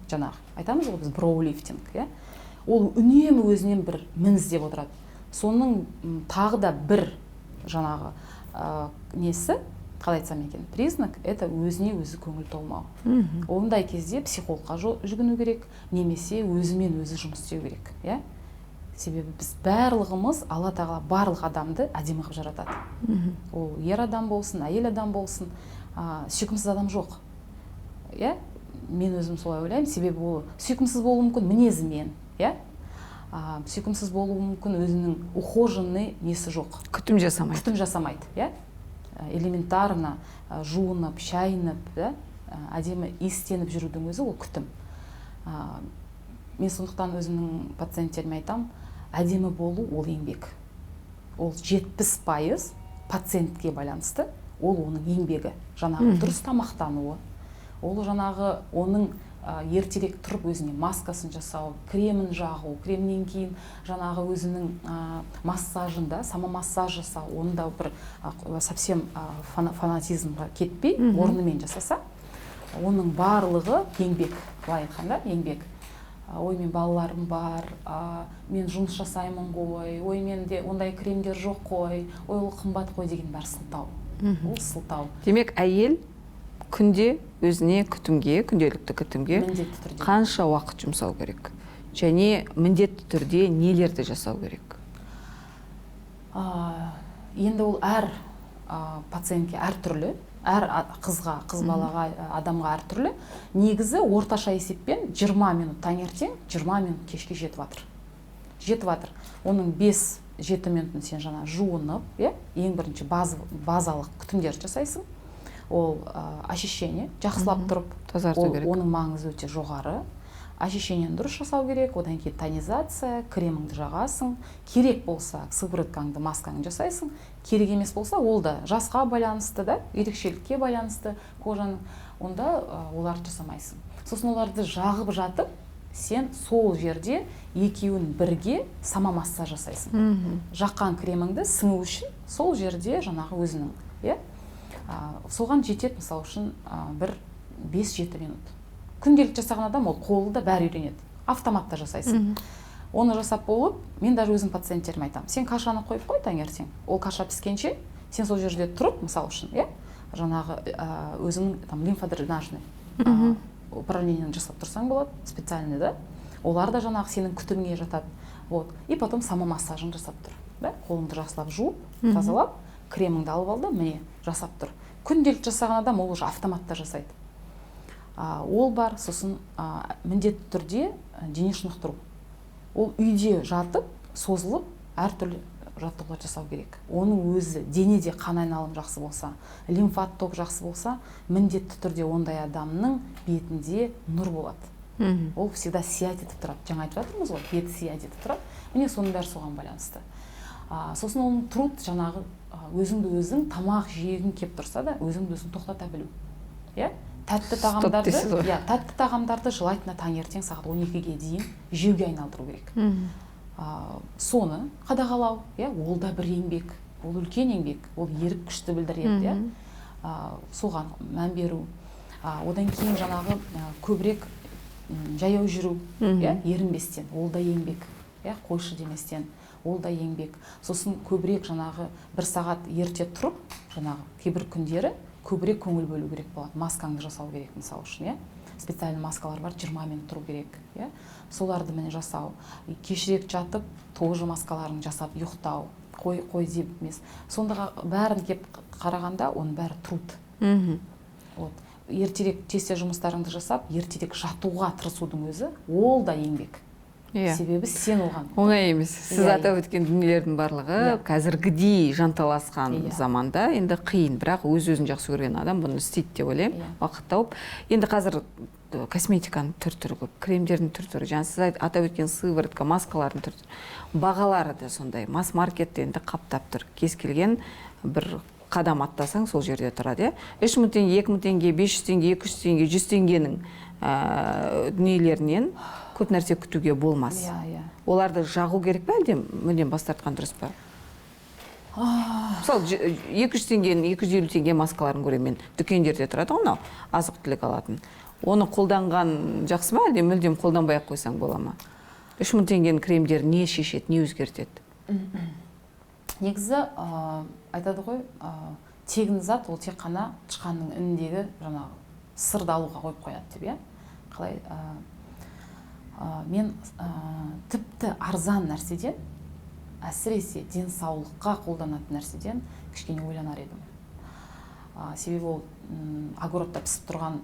Жаңағы айтамыз ғой біз, броулифтинг, иә. Ол үнемі өзінен бір мін іздеп отырады. Соның тағы да бір жаңағы несі, қалай айтсам екен, признак — это өзіне өзі көңіл толмау. Ондай кезде психологқа жүгіну керек немесе өзімен өзі жұмыс істеу керек, иә. Себебі біз барлығымыз, Алла Тағала барлық адамды әдемі қылып жаратады. Ол ер адам болсын, әйел адам болсын, сүйкімсіз адам жоқ, иә. Мен өзім солай ойлаймын. Себебі ол сүйкімсіз болуы мүмкін мінезімен, иә, сүйкімсіз болуы мүмкін, өзінің ухоженный несі жоқ. Күтім жасамайды. Күтім жасамайды, иә. Элементарно жуынып, шайынып да, әдемі иістеніп жүрудің өзі ол күтім. Мен сондықтан өзімнің пациенттеріме айтамын: әдемі болу ол еңбек, ол 70% пациентке байланысты. Ол оның еңбегі, жаңағы дұрыс тамақтануы, ол жаңағы оның ертерек тұрып өзіне маскасын жасау, кремін жағу, кремнен кейін жаңағы өзінің массажын да, самомассаж жасау. Оны да бір совсем фанатизмға кетпей, орнымен жасаса, оның барлығы еңбек, былай айтқанда еңбек. Ой, мен балаларым бар, мен жұмыс жасаймын ғой, ой, менде ондай кремдер жоқ қой, ой, ол қымбат қой деген бәрі сылтау, ол сылтау. Демек, әйел күнде өзіне күтімге, күнделікті күтімге міндетті түрде қанша уақыт жұмсау керек және міндетті түрде нелерді жасау керек? Енді ол әр пациентке әртүрлі, әр қызға, қыз балаға, адамға әртүрлі. Негізі орташа есеппен 20 минут таңертең, 20 минут кешке жетіп жатыр, жетіп жатыр. Оның 5-7 минутын сен жаңа жуынып, иә, ең бірінші базалық күтімдерді жасайсың. Ол очищение жақсылап тұрып тазарту ол, керек. Оның маңызы өте жоғары. Очищениені дұрыс жасау керек, одан кейін тонизация, креміңді жағасың, керек болса сывороткаңды, маскаңды жасайсың. Керек емес болса, ол да жасқа байланысты да, ерекшелікке байланысты кожаның, онда оларды жасамайсың. Сосын оларды жағып жатып, сен сол жерде екеуін бірге самомассаж жасайсың. Жаққан креміңді сіңу үшін сол жерде жаңағы өзінің, иә, соған жетеді. Мысалы үшін, бір 5-7 минут күнделікті жасаған адам, ол қолы да бәрі үйренеді, автоматта жасайсың. Оны жасап болып, мен даже өзім пациенттеріме айтамын: сен кашаны қойып қой таңертең, ол каша піскенше сен сол жерде тұрып, мысалы үшін, иә, жаңағы өзіңнің там лимфодренажный упражнениені жасап тұрсаң болады, специальный да, олар да жаңағы сенің күтіміңе жатады. Вот, и потом самомассажын жасап тұр да, қолыңды жақсылап жуып, тазалап, креміңді алып ал да, міне, жасап тұр. Күнделікті жасаған адам ол уже автоматта жасайды. Ол бар. Сосын міндетті түрде дене шынықтыру. Ол үйде жатып, созылып, әртүрлі жаттығулар жасау керек. Оның өзі денеде қан айналым жақсы болса, лимфоотток жақсы болса, міндетті түрде ондай адамның бетінде нұр болады. Ол всегда сиять етіп тұрады. Жаңа айтып жатырмыз ғой, беті сиять етіп тұрады, міне, соның бәрі соған байланысты. Сосын оның труд, жаңағы өзіңді өзің тамақ жегің келіп тұрса да, өзіңді өзің тоқтата білу, иә. Тәтті тағамдарды, иә, тәтті тағамдарды желательно таңертең сағат 12-ге дейін жеуге айналдыру керек. Соны қадағалау, иә, ол да бір еңбек, ол үлкен еңбек, ол ерік күшті білдіреді, иә. Соған мән беру. Одан кейін жаңағы көбірек жаяу жүру, иә, ерінбестен, ол да еңбек, иә, қойшы деместен, ол да еңбек. Сосын көбірек жаңағы бір сағат ерте тұрып, жаңағы кейбір күндері көбірек көңіл бөлу керек болады. Маскаңды жасау керек, мысалы үшін, иә. Специальный маскалар бар, 20 минут тұру керек, иә. Соларды міне жасау. Кешірек жатып, тоже маскаларын жасап ұйықтау. Қой, қой деп емес. Сондаға бәрін кеп қарағанда, оның бәрі труд. Вот. Ертерек тез жұмыстарыңды жасап, ертерек жатуға тырысудың өзі, ол да еңбек. Себебі сен оған Оңай емес. Сіз атап өткен дүниелердің барлығы қазіргідей жанталасқан заманда енді қиын, бірақ өз өзін жақсы көрген адам бұны істейді деп ойлаймын. Уақыт тауып. Енді қазір косметиканың түр-түрі көп, кремдердің түр-түрі, жаңа сіз атап өткен сыворотка, маскалардың түр-түрі, бағалары да сондай. Масс маркетте енді қаптап тұр. Кез келген бір қадам аттасаң, сол жерде тұрады, иә. 3000 теңге, 2000 теңге, 500 теңге, 200 теңге, 100 теңгенің дүниелерінен көп нәрсе күтуге болмас. Иә, иә. Оларды жағу керек пе, әлде мүлдем бас тартқан дұрыс па? Мысалы, 200 теңгенің, 250 теңге маскаларын көремін мен. Дүкендерде тұрады ғой мынау, азық-түлік алатын. Оны қолданған жақсы ма, әлде мүлдем қолданбай ақ қойсаң бола ма? 3000 теңгенің кремдері не шешеді, не өзгертеді? Негізі, айтады ғой, тегін зат ол тек қана тышқанның ініндегі жаңағы сырды алуға қойып қояды деп, иә? Қалай, мен тіпті арзан нәрседен, әсіресе денсаулыққа қолданатын нәрседен кішкене ойланар едім. Себебі ол огородта пісіп тұрған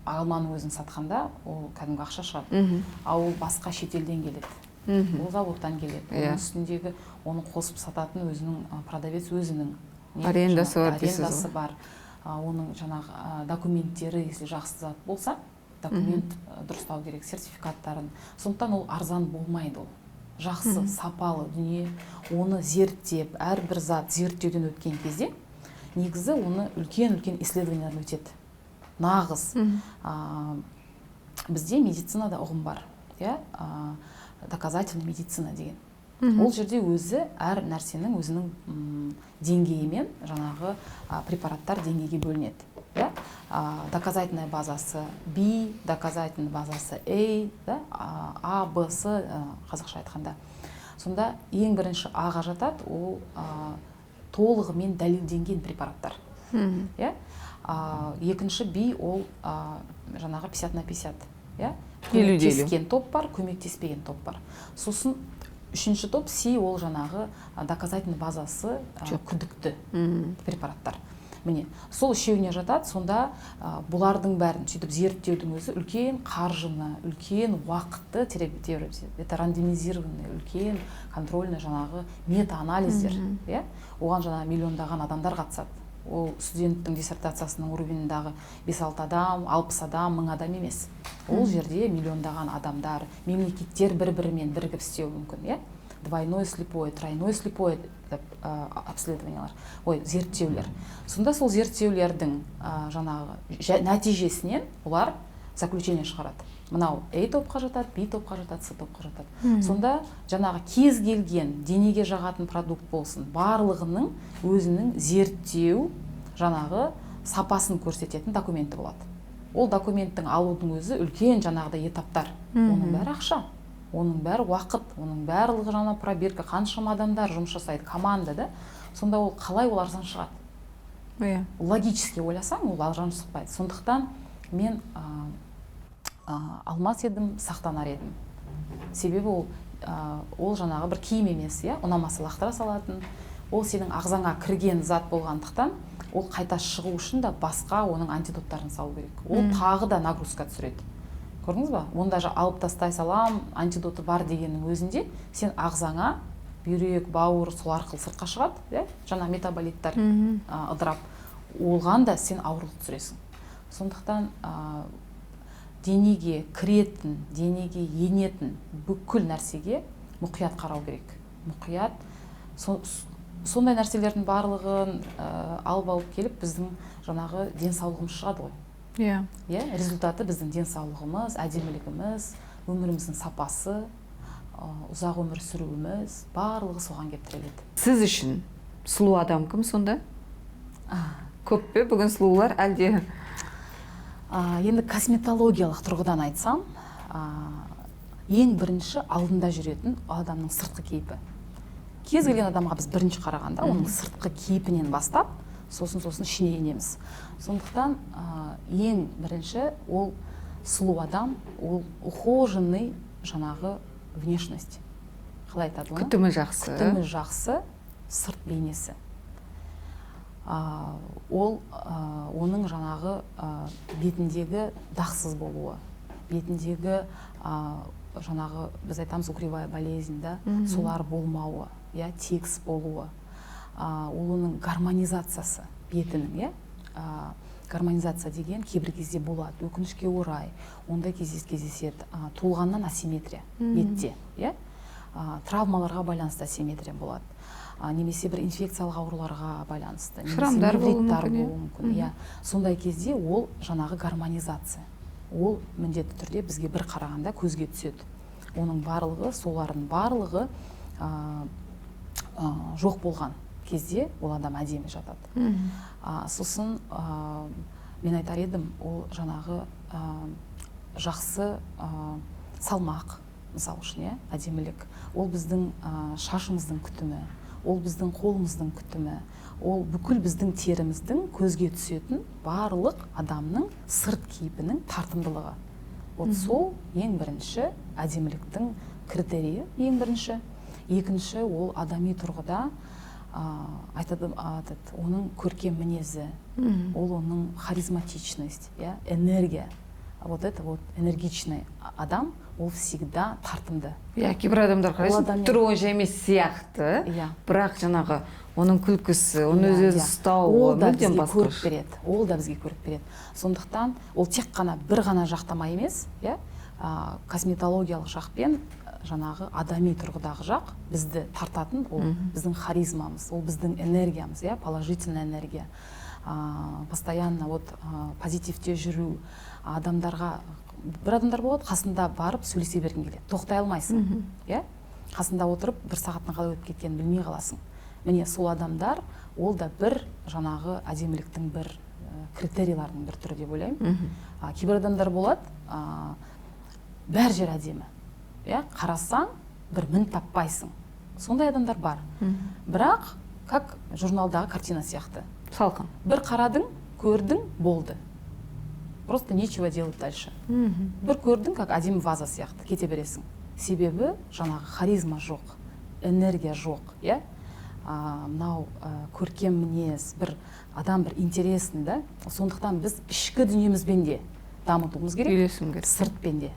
алманың өзін сатқанда ол кәдімгі ақша шығады. А ол басқа шетелден келеді. Ол заводтан келеді. Оның үстіндегі оны қосып сататын өзінің продавец өзінің не, Арендасы жаңағы бар дейсіз ғой. Арендасы бар. Оның жаңағы документтері, если жақсы зат болса, документ дұрыстау керек, сертификаттарын. Сондықтан ол арзан болмайды ол. Жақсы, сапалы дүние, оны зерттеп, әрбір зат зерттеуден өткен кезде, негізі оны үлкен-үлкен исследованиялар өтеді. Нағыз. Бізде медицинада ұғым бар, иә? Доказательная медицина деген. Ол жерде өзі әр нәрсенің өзінің деңгейімен жаңағы препараттар деңгейге бөлінеді. Иә? Доказательная базасы B, доказательная базасы A, да? А, Б, С, қазақша айтқанда. Сонда ең бірінші А-ға жатады, ол толығымен дәлелденген препараттар. Иә? Екінші B ол жаңағы 50 на 50. Иә? Елу де елу. Көмектескен топ бар, көмектеспеген топ бар. Сосын үшінші топ С ол жаңағы доказательный базасы Жоқ. күдікті препараттар. Міне, сол үшеуіне жатады. Сонда бұлардың бәрін сөйтіп зерттеудің өзі үлкен қаржыны, үлкен уақытты это рандомизированный, үлкен контрольный жаңағы метаанализдер, иә? Оған жаңағы миллиондаған адамдар қатысады. Ол студенттің диссертациясының уровеньдағы 5-6 адам, 60 адам, 1000 адам емес. Ол жерде миллиондаған адамдар, мемлекеттер бір-бірімен бірігіп істеуі мүмкін, иә? Двойной слепой, тройной слепой деп, обследованиялар, ой, зерттеулер. Сонда сол зерттеулердің жаңағы нәтижесінен олар заключение шығарады. Мынау А топқа жатады, Б топқа жатады, С топқа жатады. Сонда жаңағы кез келген денеге жағатын продукт болсын, барлығының өзінің зерттеу жаңағы сапасын көрсететін документі болады. Ол документтің алудың өзі үлкен жаңағыдай этаптар. Оның бәрі ақша, оның бәрі уақыт, оның барлығы жаңа пробирка, қаншама адамдар жұмыс жасайды, команда да. Сонда ол қалай ол арзан шығады? Логически ойласаң, ол арзан шықпайды. Сондықтан мен алмас едім, сақтанар едім. Себебі ол жаңағы бір киім емес, иә, ұнамаса лақтыра салатын. Ол сенің ағзаңа кірген зат болғандықтан, ол қайта шығу үшін да басқа оның антидоттарын салу керек. Ол тағы да нагрузка түсіреді. Көрдіңіз ба? Оны даже алып тастай салам, антидоты бар дегеннің өзінде сен ағзаңа бүйрек, бауыр сол арқылы сыртқа шығады, иә? Жаңа метаболиттар, ыдырап, оған да сен ауырлық түсіресің. Сондықтан денеге кіретін, денеге енетін бүкіл нәрсеге мұқият қарау керек. Мұқият. Сондай нәрселердің барлығын алып келіп біздің жаңағы денсаулығымыз шығады ғой. Иә. Иә, результаты біздің денсаулығымыз, әдемілігіміз, өміріміздің сапасы, ұзақ өмір сүруіміз, барлығы соған келіп тіреледі. Сіз үшін сұлу адам кім сонда? Көп пе бүгін сұлулар әлде? Енді косметологиялық тұрғыдан айтсам, ең бірінші алдында жүретін адамның сыртқы кейпі. Кез келген адамға біз бірінші қарағанда оның сыртқы кейпінен бастап, сосын ішіне енеміз. Сондықтан ең бірінші ол сұлу адам, ол ухоженный жаңағы внешность. Қалай айтады оны? Күтімі жақсы. Күтімі жақсы, сырт бейнесі. Ол оның жаңағы бетіндегі дақсыз болуы, бетіндегі жаңағы біз айтамыз угревая болезнь, да, солар болмауы, иә, тегіс болуы, ол оның гармонизациясы бетінің, иә. Гармонизация деген кейбір кезде болады, өкінішке орай, ондай кездеседі. Туылғаннан асимметрия бетте, иә, травмаларға байланысты асимметрия болады, немесе бір инфекциялық ауруларға байланысты, немесе Шрамдар болуы невриттар мүмкін, иә? болуы мүмкін, иә. Сондай кезде ол жаңағы гармонизация, ол міндетті түрде бізге бір қарағанда көзге түседі. Оның барлығы, солардың барлығы жоқ болған кезде ол адам әдемі жатады. Сосын мен айтар едім, ол жаңағы жақсы салмақ, мысал үшін, иә, әдемілік. Ол біздің шашымыздың күтімі, ол біздің қолымыздың күтімі, ол бүкіл біздің теріміздің көзге түсетін барлық адамның сырт кейпінің тартымдылығы. Вот сол ең бірінші әдеміліктің критерийі, ең бірінші. Екінші, ол адами тұрғыда айтады, этот, оның көркем мінезі, ол оның харизматичность, иә, энергия. Вот это вот энергичный адам, ол всегда тартымды. Иә, кейбір адамдар қарайсың, адаммен- түрі онша емес сияқты, Иә. бірақ жаңағы оның күлкісі, оның Иә, өз өзін иә. ұстауы Ол да мүлдем бізге көрік басқаша. береді, ол да бізге көрік береді. Сондықтан ол тек қана бір ғана жақтама емес, иә, косметологиялық жақпен жаңағы адами тұрғыдағы жақ бізді тартатын, ол біздің харизмамыз, ол біздің энергиямыз, иә, положительная энергия, постоянно вот позитивте жүру. Адамдарға, бір адамдар болады, қасында барып сөйлесе бергің келеді, тоқтай алмайсың, иә, қасында отырып бір сағаттың қалай өтіп кеткенін білмей қаласың. Міне, сол адамдар, ол да бір жаңағы әдеміліктің бір критерийлерінің бір түрі деп ойлаймын. Кейбір адамдар болады, бәр жер әдемі, иә, қарасаң бір мін таппайсың, сондай адамдар бар, бірақ как журналдағы картина сияқты. Салқын. Бір қарадың, көрдің, болды, просто нечего делать дальше. Бір көрдің, как әдемі ваза сияқты, кете бересің. Себебі жаңағы харизма жоқ, энергия жоқ, иә, мынау көркем мінез, бір адам бір интересный да. Сондықтан біз ішкі дүниемізбен де дамытуымыз керек, Үйлесім керек. сыртпен де.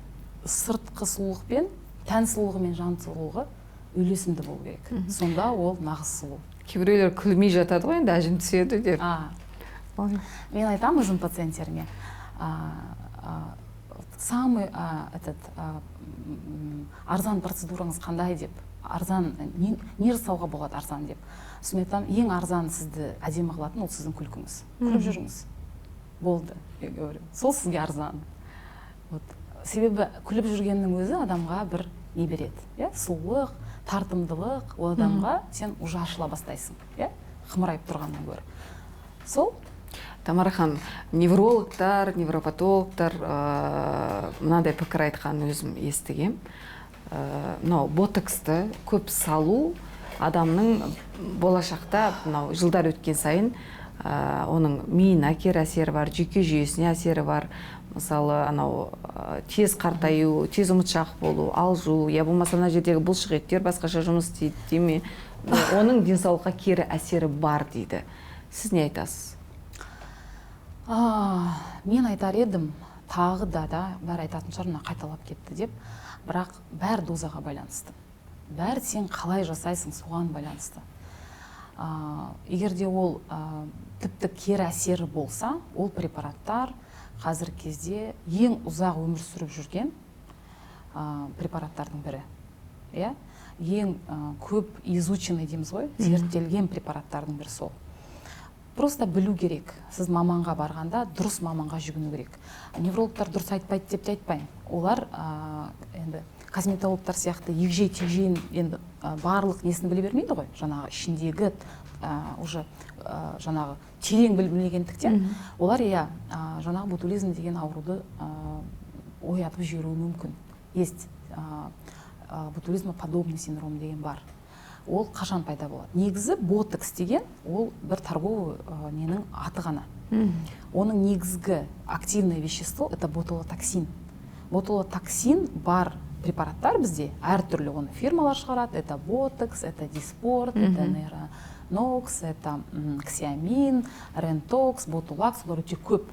Сыртқы сұлулық пен тән сұлулығы мен жан сұлулығы үйлесімді болу керек, сонда ол нағыз сұлу. Кейбіреулер күлмей жатады ғой енді, әжім түседі деп. Ой. Мен айтамын өзім пациенттеріме, самый этот арзан процедураңыз қандай деп, арзан не жасауға болады арзан деп. Сосын мен айтамын, ең арзан сізді әдемі қылатын ол сіздің күлкіңіз. Күліп жүріңіз, болды, я говорю, сол сізге арзан. Вот, себебі күліп жүргеннің өзі адамға бір не береді, иә, сұлулық, тартымдылық. Ол адамға сен уже ашыла бастайсың, иә, қымырайып тұрғаннан гөрі. Сол. Тамара ханым, неврологтар, невропатологтар мынандай пікір айтқанын өзім естігем. Мынау ботоксты көп салу адамның болашақта, мынау жылдар өткен сайын, оның миына кері әсері бар, жүйке жүйесіне әсері бар. Мысалы, анау тез қартаю, тез ұмытшақ болу, алжу, я болмаса мына жердегі бұлшық еттер басқаша жұмыс істейді дей ме, оның денсаулыққа кері әсері бар дейді. Сіз не айтасыз? Мен айтар едім, тағы да бәрі айтатын шығар, мына қайталап кетті деп, бірақ бәрі дозаға байланысты, бәрі сен қалай жасайсың соған байланысты. Егер де ол тіпті кері әсері болса, ол препараттар қазіргі кезде ең ұзақ өмір сүріп жүрген препараттардың бірі, иә, ең көп изученный дейміз ғой, зерттелген препараттардың бірі сол. Просто білу керек, сіз маманға барғанда дұрыс маманға жүгіну керек. Неврологтар дұрыс айтпайды деп те айтпаймын. Олар енді косметологтар сияқты егжей тегжейін енді барлық несін біле бермейді ғой, жаңағы ішіндегі уже жаңағы терең білмегендіктен олар, иә, жаңағы ботулизм деген ауруды оятып жіберуі мүмкін. Есть ботулизмоподобный синдром деген бар. Ол қашан пайда болады? Негізі ботокс деген ол бір торговый ненің аты ғана. Оның негізгі активное вещество — это ботулотоксин. Ботулотоксин бар препараттар бізде әртүрлі, оны фирмалар шығарады. Это ботокс, это диспорт, это нейронокс, это ксиамин, рентокс, ботулакс, олар өте көп.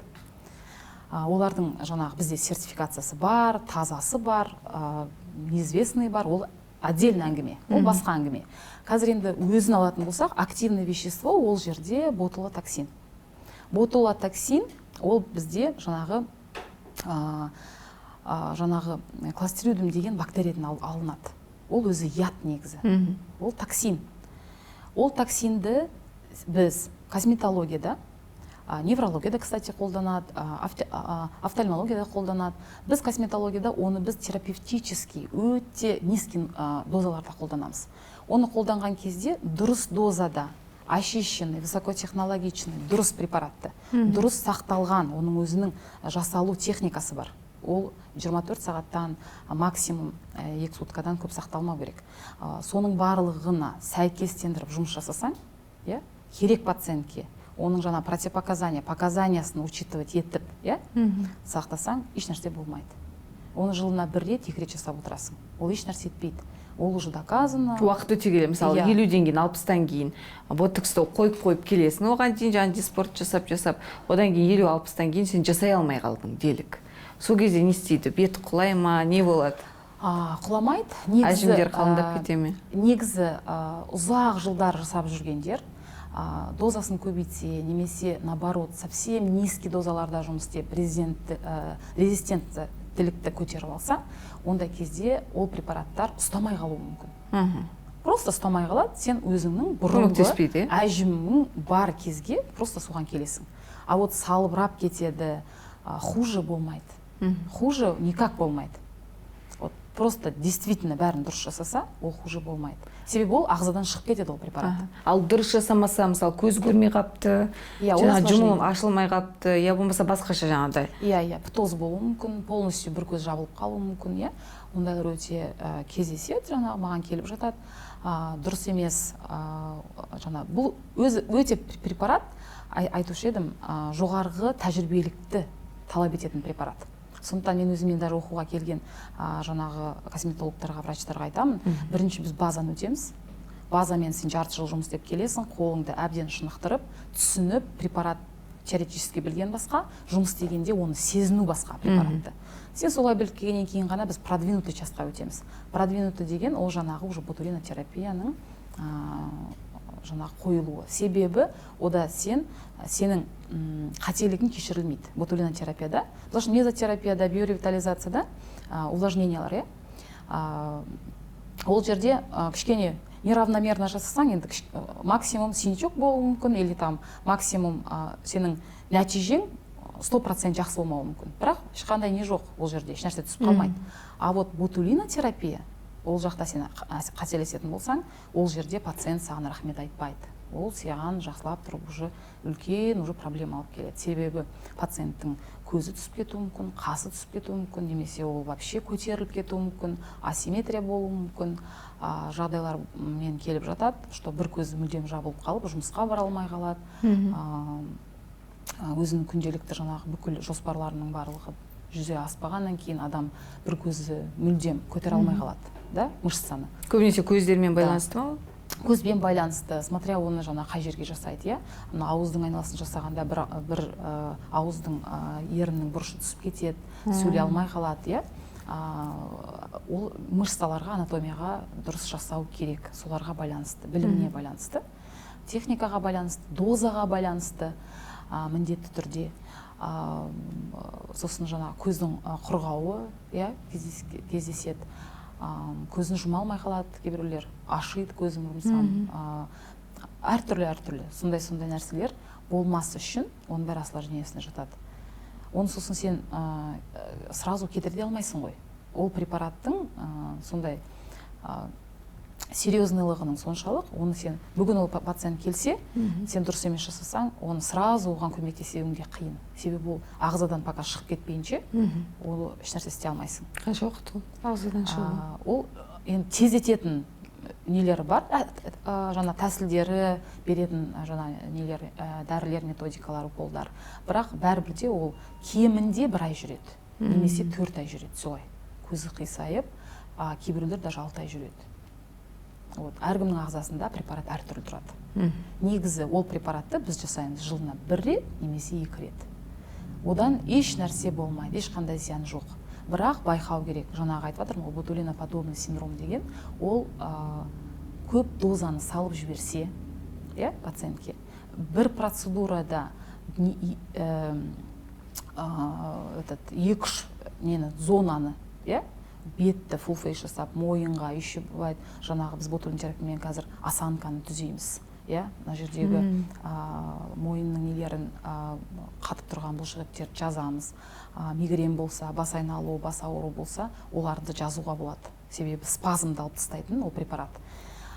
Олардың жаңағы бізде сертификациясы бар, тазасы бар, неизвестный бар, ол отдельный әңгіме, ол басқа әңгіме. Қазір енді өзін алатын болсақ, активный вещество ол жерде ботулотоксин. Ботулотоксин ол бізде жаңағы жаңағы клостридиум деген бактериядан алынады. Ол өзі яд негізі, ол токсин. Ол токсинді біз косметологияда, неврологияда, кстати, қолданады, офтальмологияда қолданады. Біз косметологияда оны біз терапевтический өте низкий дозаларда қолданамыз. Оны қолданған кезде дұрыс дозада, очищенный, высокотехнологичный дұрыс препаратты, дұрыс сақталған, оның өзінің жасалу техникасы бар. Ол 24 сағаттан, максимум 2 суткадан көп сақталмау керек. Соның барлығына сәйкестендіріп жұмыс жасасаң, иә, керек пациентке, оның жаңа противопоказания, показаниясын учитывать етіп, иә, сақтасаң, ешнәрсе болмайды. Оны жылына бір рет, екі рет жасап отырасың, ол ешнәрсе етпейді, ол уже доказано. Уақыт өте келе, мысалы, 50-ден кейін, 60-тан кейін ботоксты қойып қойып келесің, оған дейін жаңағы диспорт жасап жасап, одан кейін 50-60-тан кейін сен жасай алмай қалдың делік. Сол кезде не істейді? Бет құлай ма, не болады? Құламайды негізі. Әжімдер қалыңдап кете ме? Негізі ұзақ жылдар жасап жүргендер дозасын көбейтсе немесе наоборот совсем низкий дозаларда жұмыс істеп, резистенттілікті көтеріп алса, ондай кезде ол препараттар ұстамай қалуы мүмкін. Просто ұстамай қалады, сен өзіңнің бұрынғы Көмектеспейді, иә? әжімің бар кезге просто соған келесің. А вот салбырап кетеді, хуже болмайды. Хуже никак болмайды. Вот просто действительно бәрін дұрыс жасаса, ол хуже болмайды, себебі ол ағзадан шығып кетеді ол препарат. Ал дұрыс жасамаса, мысалы, көз көрмей қалыпты, Иә, ол жаңағы осложнение. жұмылып ашылмай қалыпты, я болмаса басқаша жаңағыдай. Иә, птоз болуы мүмкін, полностью бір көз жабылып қалуы мүмкін, иә. Ондайлар өте кездеседі, жаңағы маған келіп жатады. Дұрыс емес, жаңа бұл өзі өте препарат, айтушы едім, жоғарғы тәжірибелікті талап ететін препарат. Сондықтан мен өзіммен даже оқуға келген жаңағы косметологтарға, врачтарға айтамын: бірінші біз базаны өтеміз. Базамен сен жарты жыл жұмыс істеп келесің, қолыңды әбден шынықтырып, түсініп, препарат теоретически білген басқа, жұмыс істегенде оны сезіну басқа препаратты. Сен солай біліп келгеннен кейін ғана біз продвинутый частьқа өтеміз. Продвинутый деген ол жаңағы уже ботулинотерапияның жаңағы қойылуы. Себебі ода сенің қателігің кешірілмейді ботулинотерапияда. Потому что мезотерапияда, биоревитализацияда увлажнениялар, иә, ол жерде кішкене неравномерно жасасаң, енді максимум синячок болуы мүмкін или там максимум сенің нәтижең 100% жақсы болмауы мүмкін, бірақ ешқандай не жоқ, ол жерде ешнәрсе түсіп қалмайды. А вот ботулинотерапия, ол жақта сен қателесетін болсаң, ол жерде пациент саған рахмет айтпайды, ол саған жақсылап тұрып уже үлкен уже проблема алып келеді. Себебі пациенттің көзі түсіп кетуі мүмкін, қасы түсіп кетуі мүмкін немесе ол вообще көтеріліп кетуі мүмкін, асимметрия болуы мүмкін. Жағдайлармен келіп жатады, что бір көзі мүлдем жабылып қалып, жұмысқа бара алмай қалады, өзінің күнделікті жаңағы бүкіл жоспарларының барлығы жүзе аспағаннан кейін адам бір көзі мүлдем көтере алмай қалады да мышцаны. Көбінесе көздермен байланысты ма ол? Көзбен байланысты, смотря оны жаңа қай жерге жасайды, иә. Мына ауыздың айналасын жасағанда бір ауыздың, еріннің бұрышы түсіп кетеді, сөйлей алмай қалады, иә. Ол мышцаларға, анатомияға дұрыс жасау керек, соларға байланысты, біліміне байланысты, техникаға байланысты, дозаға байланысты, міндетті түрде. Сосын жаңа көздің құрғауы, иә, кездеседі. Көзін жұма алмай қалады кейбіреулер, ашиды, көзін жұмсам. Әртүрлі әртүрлі сондай сондай нәрселер. Болмас үшін оның бәрі осложнениесіне жатады. Оны сосын сен сразу кетіре де алмайсың ғой. Ол препараттың сондай серьезныйлығының соншалық, оны сен бүгін, ол пациент келсе, сен дұрыс емес жасасаң, оны сразу оған көмектесуің де қиын, себебі ол ағзадан пока шығып кетпейінше, ол ешнәрсе істей алмайсың. Қанша уақыт ол ағзадан шығу? Ол енді тездететін нелері бар, жаңа тәсілдері беретін, жаңа нелер, дәрілер, методикалар, уколдар, бірақ бәрібір де ол кемінде бір ай жүреді немесе 4 ай жүреді солай көзі қисайып, кейбіреулер даже 6 ай жүреді. Вот әркімнің ағзасында препарат әртүрлі тұрады. Негізі ол препаратты біз жасаймыз жылына бір рет немесе екі рет, одан еш нәрсе болмайды, ешқандай зиян жоқ. Бірақ байқау керек, жаңағы айтып жатырмын ғой, ботулиноподобный синдром деген. Ол көп дозаны салып жіберсе, иә, пациентке бір процедурада этот екі үш нені, зонаны, иә, бетті full face жасап, мойынға еще бывает, жаңағы біз ботулинотерапиямен қазір осанканы түзейміз, иә, мына жердегі мойынның нелерін, қатып тұрған бұлшықеттерді жазамыз. Мигрень болса, бас айналу, бас ауыру болса, оларды жазуға болады, себебі спазмды алып тастайтын ол препарат.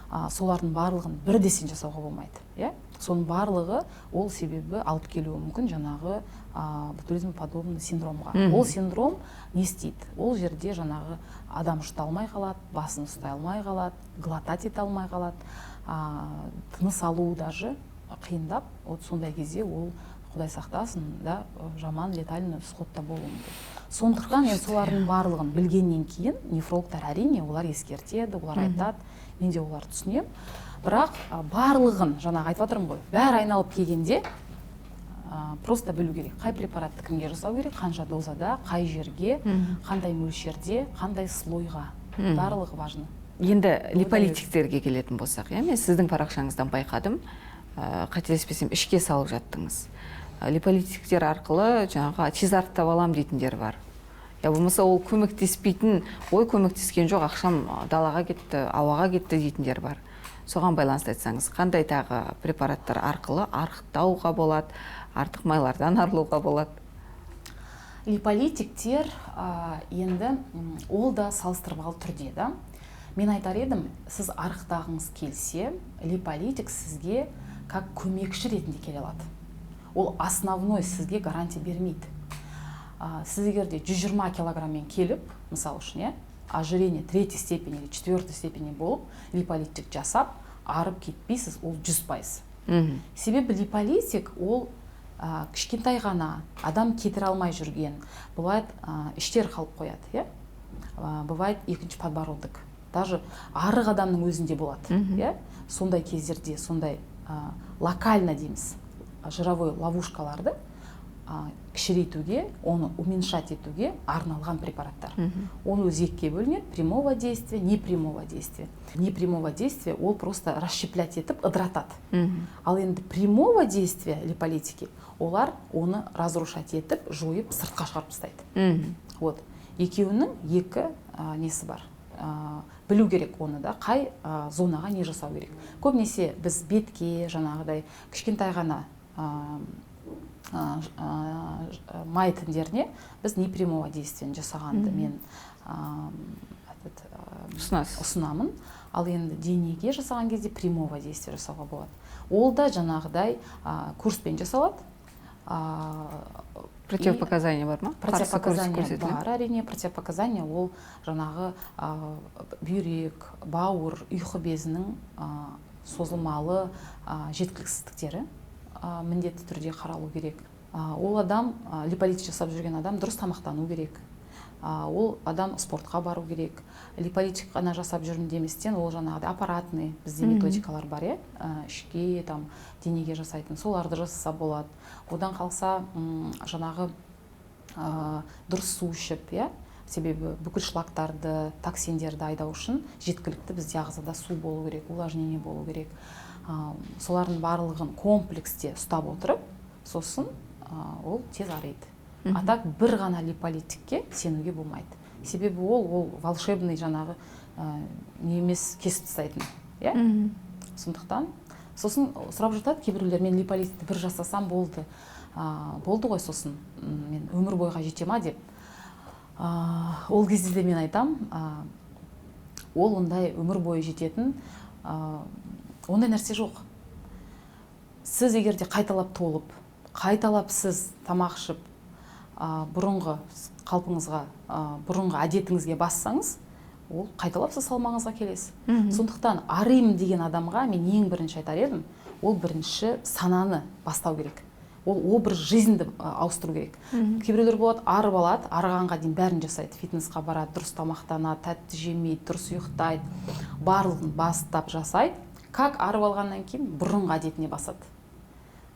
Солардың барлығын бірде сен жасауға болмайды, иә. Соның барлығы ол себебі алып келуі мүмкін жаңағы ботулизмоподобный синдромға. Ол синдром не істейді? Ол жерде жаңағы адам жұта алмай қалады, басын ұстай алмай қалады, глотать ете алмай қалады, тыныс алу даже қиындап. Вот сондай кезде ол, құдай сақтасын да, жаман летальный исход та болуы мүмкін. Сондықтан енді солардың барлығын білгеннен кейін нефрологтар, әрине, олар ескертеді, олар айтады, мен де оларды түсінемін. Бірақ барлығын, жаңағы айтып жатырмын ғой, бәрі айналып келгенде, просто білу керек, қай препаратты кімге жасау керек, қанша дозада, қай жерге, қандай мөлшерде, қандай слойға. Барлығы важно. Енді липолитиктерге келетін болсақ, иә, мен сіздің парақшаңыздан байқадым, қателеспесем, ішке салып жаттыңыз. Липолитиктер арқылы жаңағы тез арықтап аламын дейтіндер бар, я болмаса ол көмектеспейтін, ой, көмектескен жоқ, ақшам далаға кетті, ауаға кетті дейтіндер бар. Соған байланысты айтсаңыз, қандай тағы препараттар арқылы арықтауға болады, артық майлардан арылуға болады? Липолитиктер, енді ол да салыстырмалы түрде да. Мен айтар едім, сіз арықтағыңыз келсе, липолитик сізге как көмекші ретінде келе алады, ол основной сізге гарантия бермейді. Сіз егер де 120 килограмммен келіп, мысалы үшін, иә, ожирение третьей степени или четвертой степени болып, липолитик жасап арып кетпейсіз, ол 100%. Себебі липолитик ол кішкентай ғана адам кетіре алмай жүрген, бывает, іштер қалып қояды, иә, бывает, екінші подбородок даже арық адамның өзінде болады, иә. Сондай кездерде сондай локально дейміз, жировой ловушкаларды кішірейтуге, оны уменьшать етуге арналған препараттар. Ол өзі екіге бөлінеді: прямого действия, непрямого действия. Непрямого действия ол просто расщеплять етіп ыдыратады. Ал енді прямого действия липолитики, олар оны разрушать етіп, жойып, сыртқа шығарып тастайды. Вот екеуінің екі несі бар. Білу керек оны да, қай зонаға не жасау керек. Көбінесе біз бетке жаңағыдай кішкентай ғана май тіндеріне біз непрямого действиені жасағанды мен этот, Ұсынасыз. ұсынамын. Ал енді денеге жасаған кезде прямого действия жасауға болады. Ол да жаңағыдай курспен жасалады. Противопоказания бар ма? Қарсы Противопоказания көрсетіледі? бар, әрине. Противопоказания ол жаңағы бүйрек, бауыр, ұйқы безінің созылмалы жеткіліксіздіктері міндетті түрде қаралу керек. Ол адам, липолитик жасап жүрген адам дұрыс тамақтану керек, ол адам спортқа бару керек. Липолитик қана жасап жүрмін деместен, ол жаңағыдай аппаратный бізде методикалар бар, иә, ішке, там, денеге жасайтын, соларды жасаса болады. Одан қалса, жаңағы дұрыс су ішіп, иә, себебі бүкіл шлактарды, токсиндерді айдау үшін жеткілікті бізде ағзада су болу керек, увлажнение болу керек. Солардың барлығын комплексте ұстап отырып, сосын ол тез ариды. А так бір ғана липолитикке сенуге болмайды, себебі ол волшебный жаңағы не емес, кесіп тастайтын, иә. Сондықтан Сосын сұрап жатады кейбіреулер: «Мен липолизді бір жасасам болды, болды ғой, сосын мен өмір бойға жете ма?» – деп. Ол кезде де мен айтам, ол ондай өмір бойы жететін ондай нәрсе жоқ. Сіз егер де қайталап толып, қайталап сіз тамақ ішіп, бұрынғы қалпыңызға, бұрынғы әдетіңізге бассаңыз, ол қайталап сіз салмағыңызға келесіз. Сондықтан аримын деген адамға мен ең бірінші айтар едім, ол бірінші сананы бастау керек, ол образ жизнь ді ауыстыру керек. Кейбіреулер болады, арып алады, арығанға дейін бәрін жасайды: фитнесқа барады, дұрыс тамақтанады, тәтті жемейді, дұрыс ұйықтайды, барлығын бастап жасайды. Как арып алғаннан кейін бұрынғы әдетіне басады,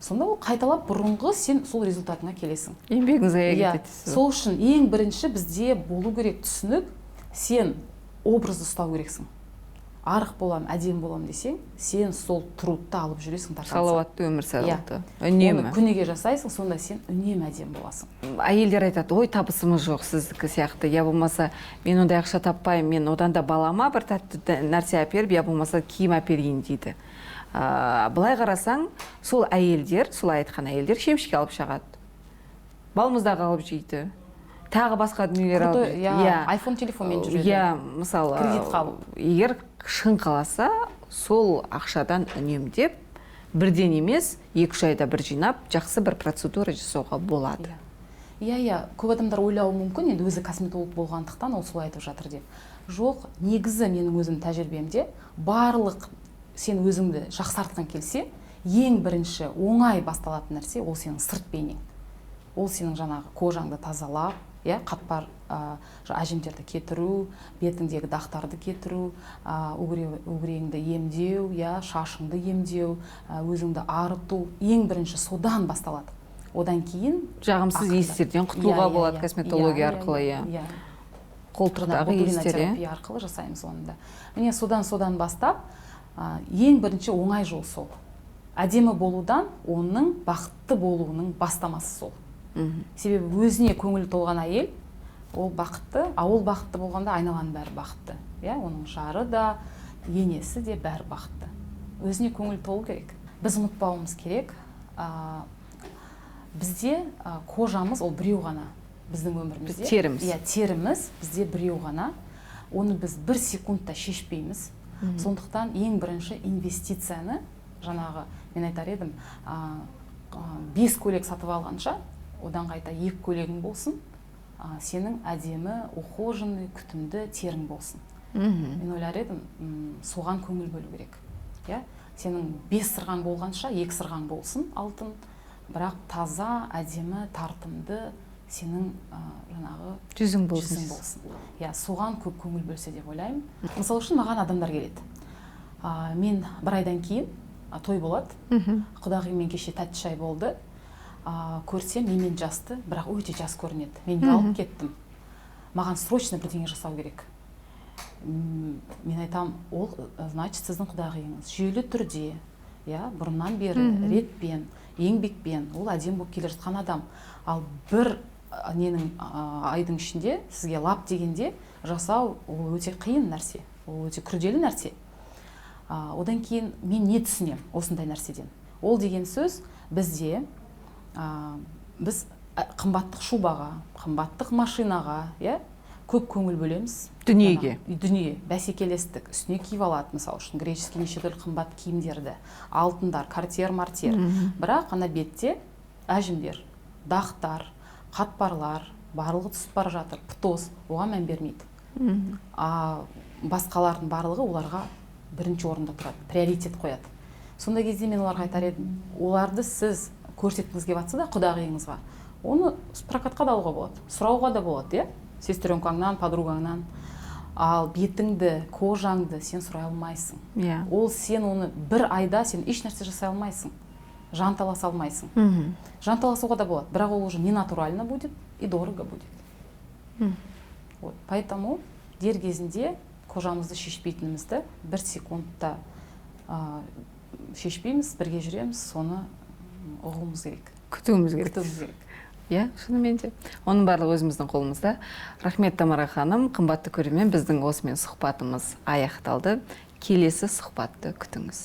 сонда ол қайталап бұрынғы сен сол результатыңа келесің. Еңбегіңіз зая Иә. кетеді дейсіз ғой. Сол үшін ең бірінші бізде болу керек түсінік: сен образды ұстау керексің. Арық боламын, әдемі боламын десең, сен сол труд ты алып жүресің до конца. Салауатты өмір салты үнемі. Оны күніге жасайсың, сонда сен үнемі әдемі боласың. Әйелдер айтады: «Ой, табысымыз жоқ сіздікі сияқты, я болмаса мен ондай ақша таппаймын, мен одан да балама бір тәтті нәрсе әперіп, я болмаса киім әперейін», – дейді. Былай қарасаң, сол әйелдер, солай айтқан әйелдер шемішке алып шағады, балмұздақ алып жейді, тағы басқа дүниелер алып Крутой, жейді. иә, айфон телефонмен жүреді. Иә, мысалы, Кредитқа алып. Егер шын қаласа, сол ақшадан үнемдеп, бірден емес, 2-3 айда бір жинап, жақсы бір процедура жасауға болады. Иә, көп адамдар ойлауы мүмкін, енді өзі косметолог болғандықтан ол солай айтып жатыр деп. Жоқ, негізі менің өзім тәжірибемде, барлық сен өзіңді жақсартқың келсе, ең бірінші оңай басталатын нәрсе – ол сенің сырт бейнең. Ол сенің жаңағы кожаңды тазалап, иә, қатпар, әжімдерді кетіру, бетіңдегі дақтарды кетіру, угреңді емдеу, иә, шашыңды емдеу, өзіңді арыту, ең бірінші содан басталады. Одан кейін Жағымсыз ақырындап. иістерден құтылуға Иә, иә, болады иә. косметология Иә, арқылы, иә. Иә. Қолтықтағы иістер, иә. Ботулинотерапия арқылы жасаймыз оны да. Міне, содан бастап, ең бірінші оңай жол сол. Әдемі болудан оның бақытты болуының бастамасы сол. Себебі өзіне көңілі толған әйел ол бақытты, а ол бақытты болғанда айналаның бәрі бақытты. Иә, оның жары да, енесі де, бәрі бақытты. Өзіне көңіл толу керек. Біз ұмытпауымыз керек. Бізде кожамыз ол біреу ғана біздің өмірімізде. Біз теріміз. Иә, теріміз бізде біреу ғана. Оны біз бір секундта шешпейміз. Сондықтан ең бірінші инвестицияны, жаңағы мен айтар едім, бес көйлек сатып алғанша, одан қайта екі көйлегің болсын, сенің әдемі, ухоженный, күтімді терің болсын. Мен ойлар едім, соған көңіл бөлу керек. Иә, сенің бес сырғаң болғанша, екі сырғаң болсын алтын, бірақ таза, әдемі, тартымды сенің жаңағы жүзің болсын. Жүзің болсын, иә. Соған көп көңіл бөлсе деп ойлаймын. Мысалы үшін, маған адамдар келеді: «Мен бір айдан кейін той болады, құдағиыммен кеше тәтті шай болды, көрсем, менімен жасты, бірақ өте жас көрінеді, мен ұялып кеттім, маған срочно бірдеңе жасау керек». Мен айтамын: «Ол значит, сіздің құдағиыңыз жүйелі түрде, иә, бұрыннан бері ретпен, еңбекпен ол әдемі болып келе жатқан адам. Ал бір ненің айдың ішінде сізге лап дегенде жасау – ол өте қиын нәрсе, ол өте күрделі нәрсе». Одан кейін мен не түсінемін осындай нәрседен? Ол деген сөз, бізде біз қымбаттық шубаға, қымбаттық машинаға, иә, көп көңіл бөлеміз. Дүниеге. Жаңағы, дүние, бәсекелестік, үстіне киіп алады, мысалы үшін, греческий неше түрлі қымбат киімдерді, алтындар, картьер мартьер бірақ ана бетте әжімдер, дақтар, қатпарлар, барлығы түсіп бара жатыр, птоз, оған мән бермейді. А басқалардың барлығы оларға бірінші орында тұрады, приоритет қояды. Сондай кезде мен оларға айтар едім: оларды сіз көрсеткіңіз келіп жатса да құдағиыңызға, оны прокатқа да алуға болады, сұрауға да болады, иә, сестренкаңнан, подругаңнан. Ал бетіңді, кожаңды сен сұрай алмайсың. Ол сен оны бір айда сен еш нәрсе жасай алмайсың, жанталаса алмайсың. Жанталасуға да болады, бірақ ол уже не натурально будет и дорого будет. Вот поэтому дер кезінде кожамызды шешпейтінімізді, бір секундта шешпейміз, бірге жүреміз, соны ұғуымыз керек. Күтуіміз керек. Күтуіміз керек. Иә, шынымен де, оның барлығы өзіміздің қолымызда. Рахмет, Тамара ханым. Қымбатты көрермен, біздің осымен сұхбатымыз аяқталды. Келесі сұхбатты күтіңіз.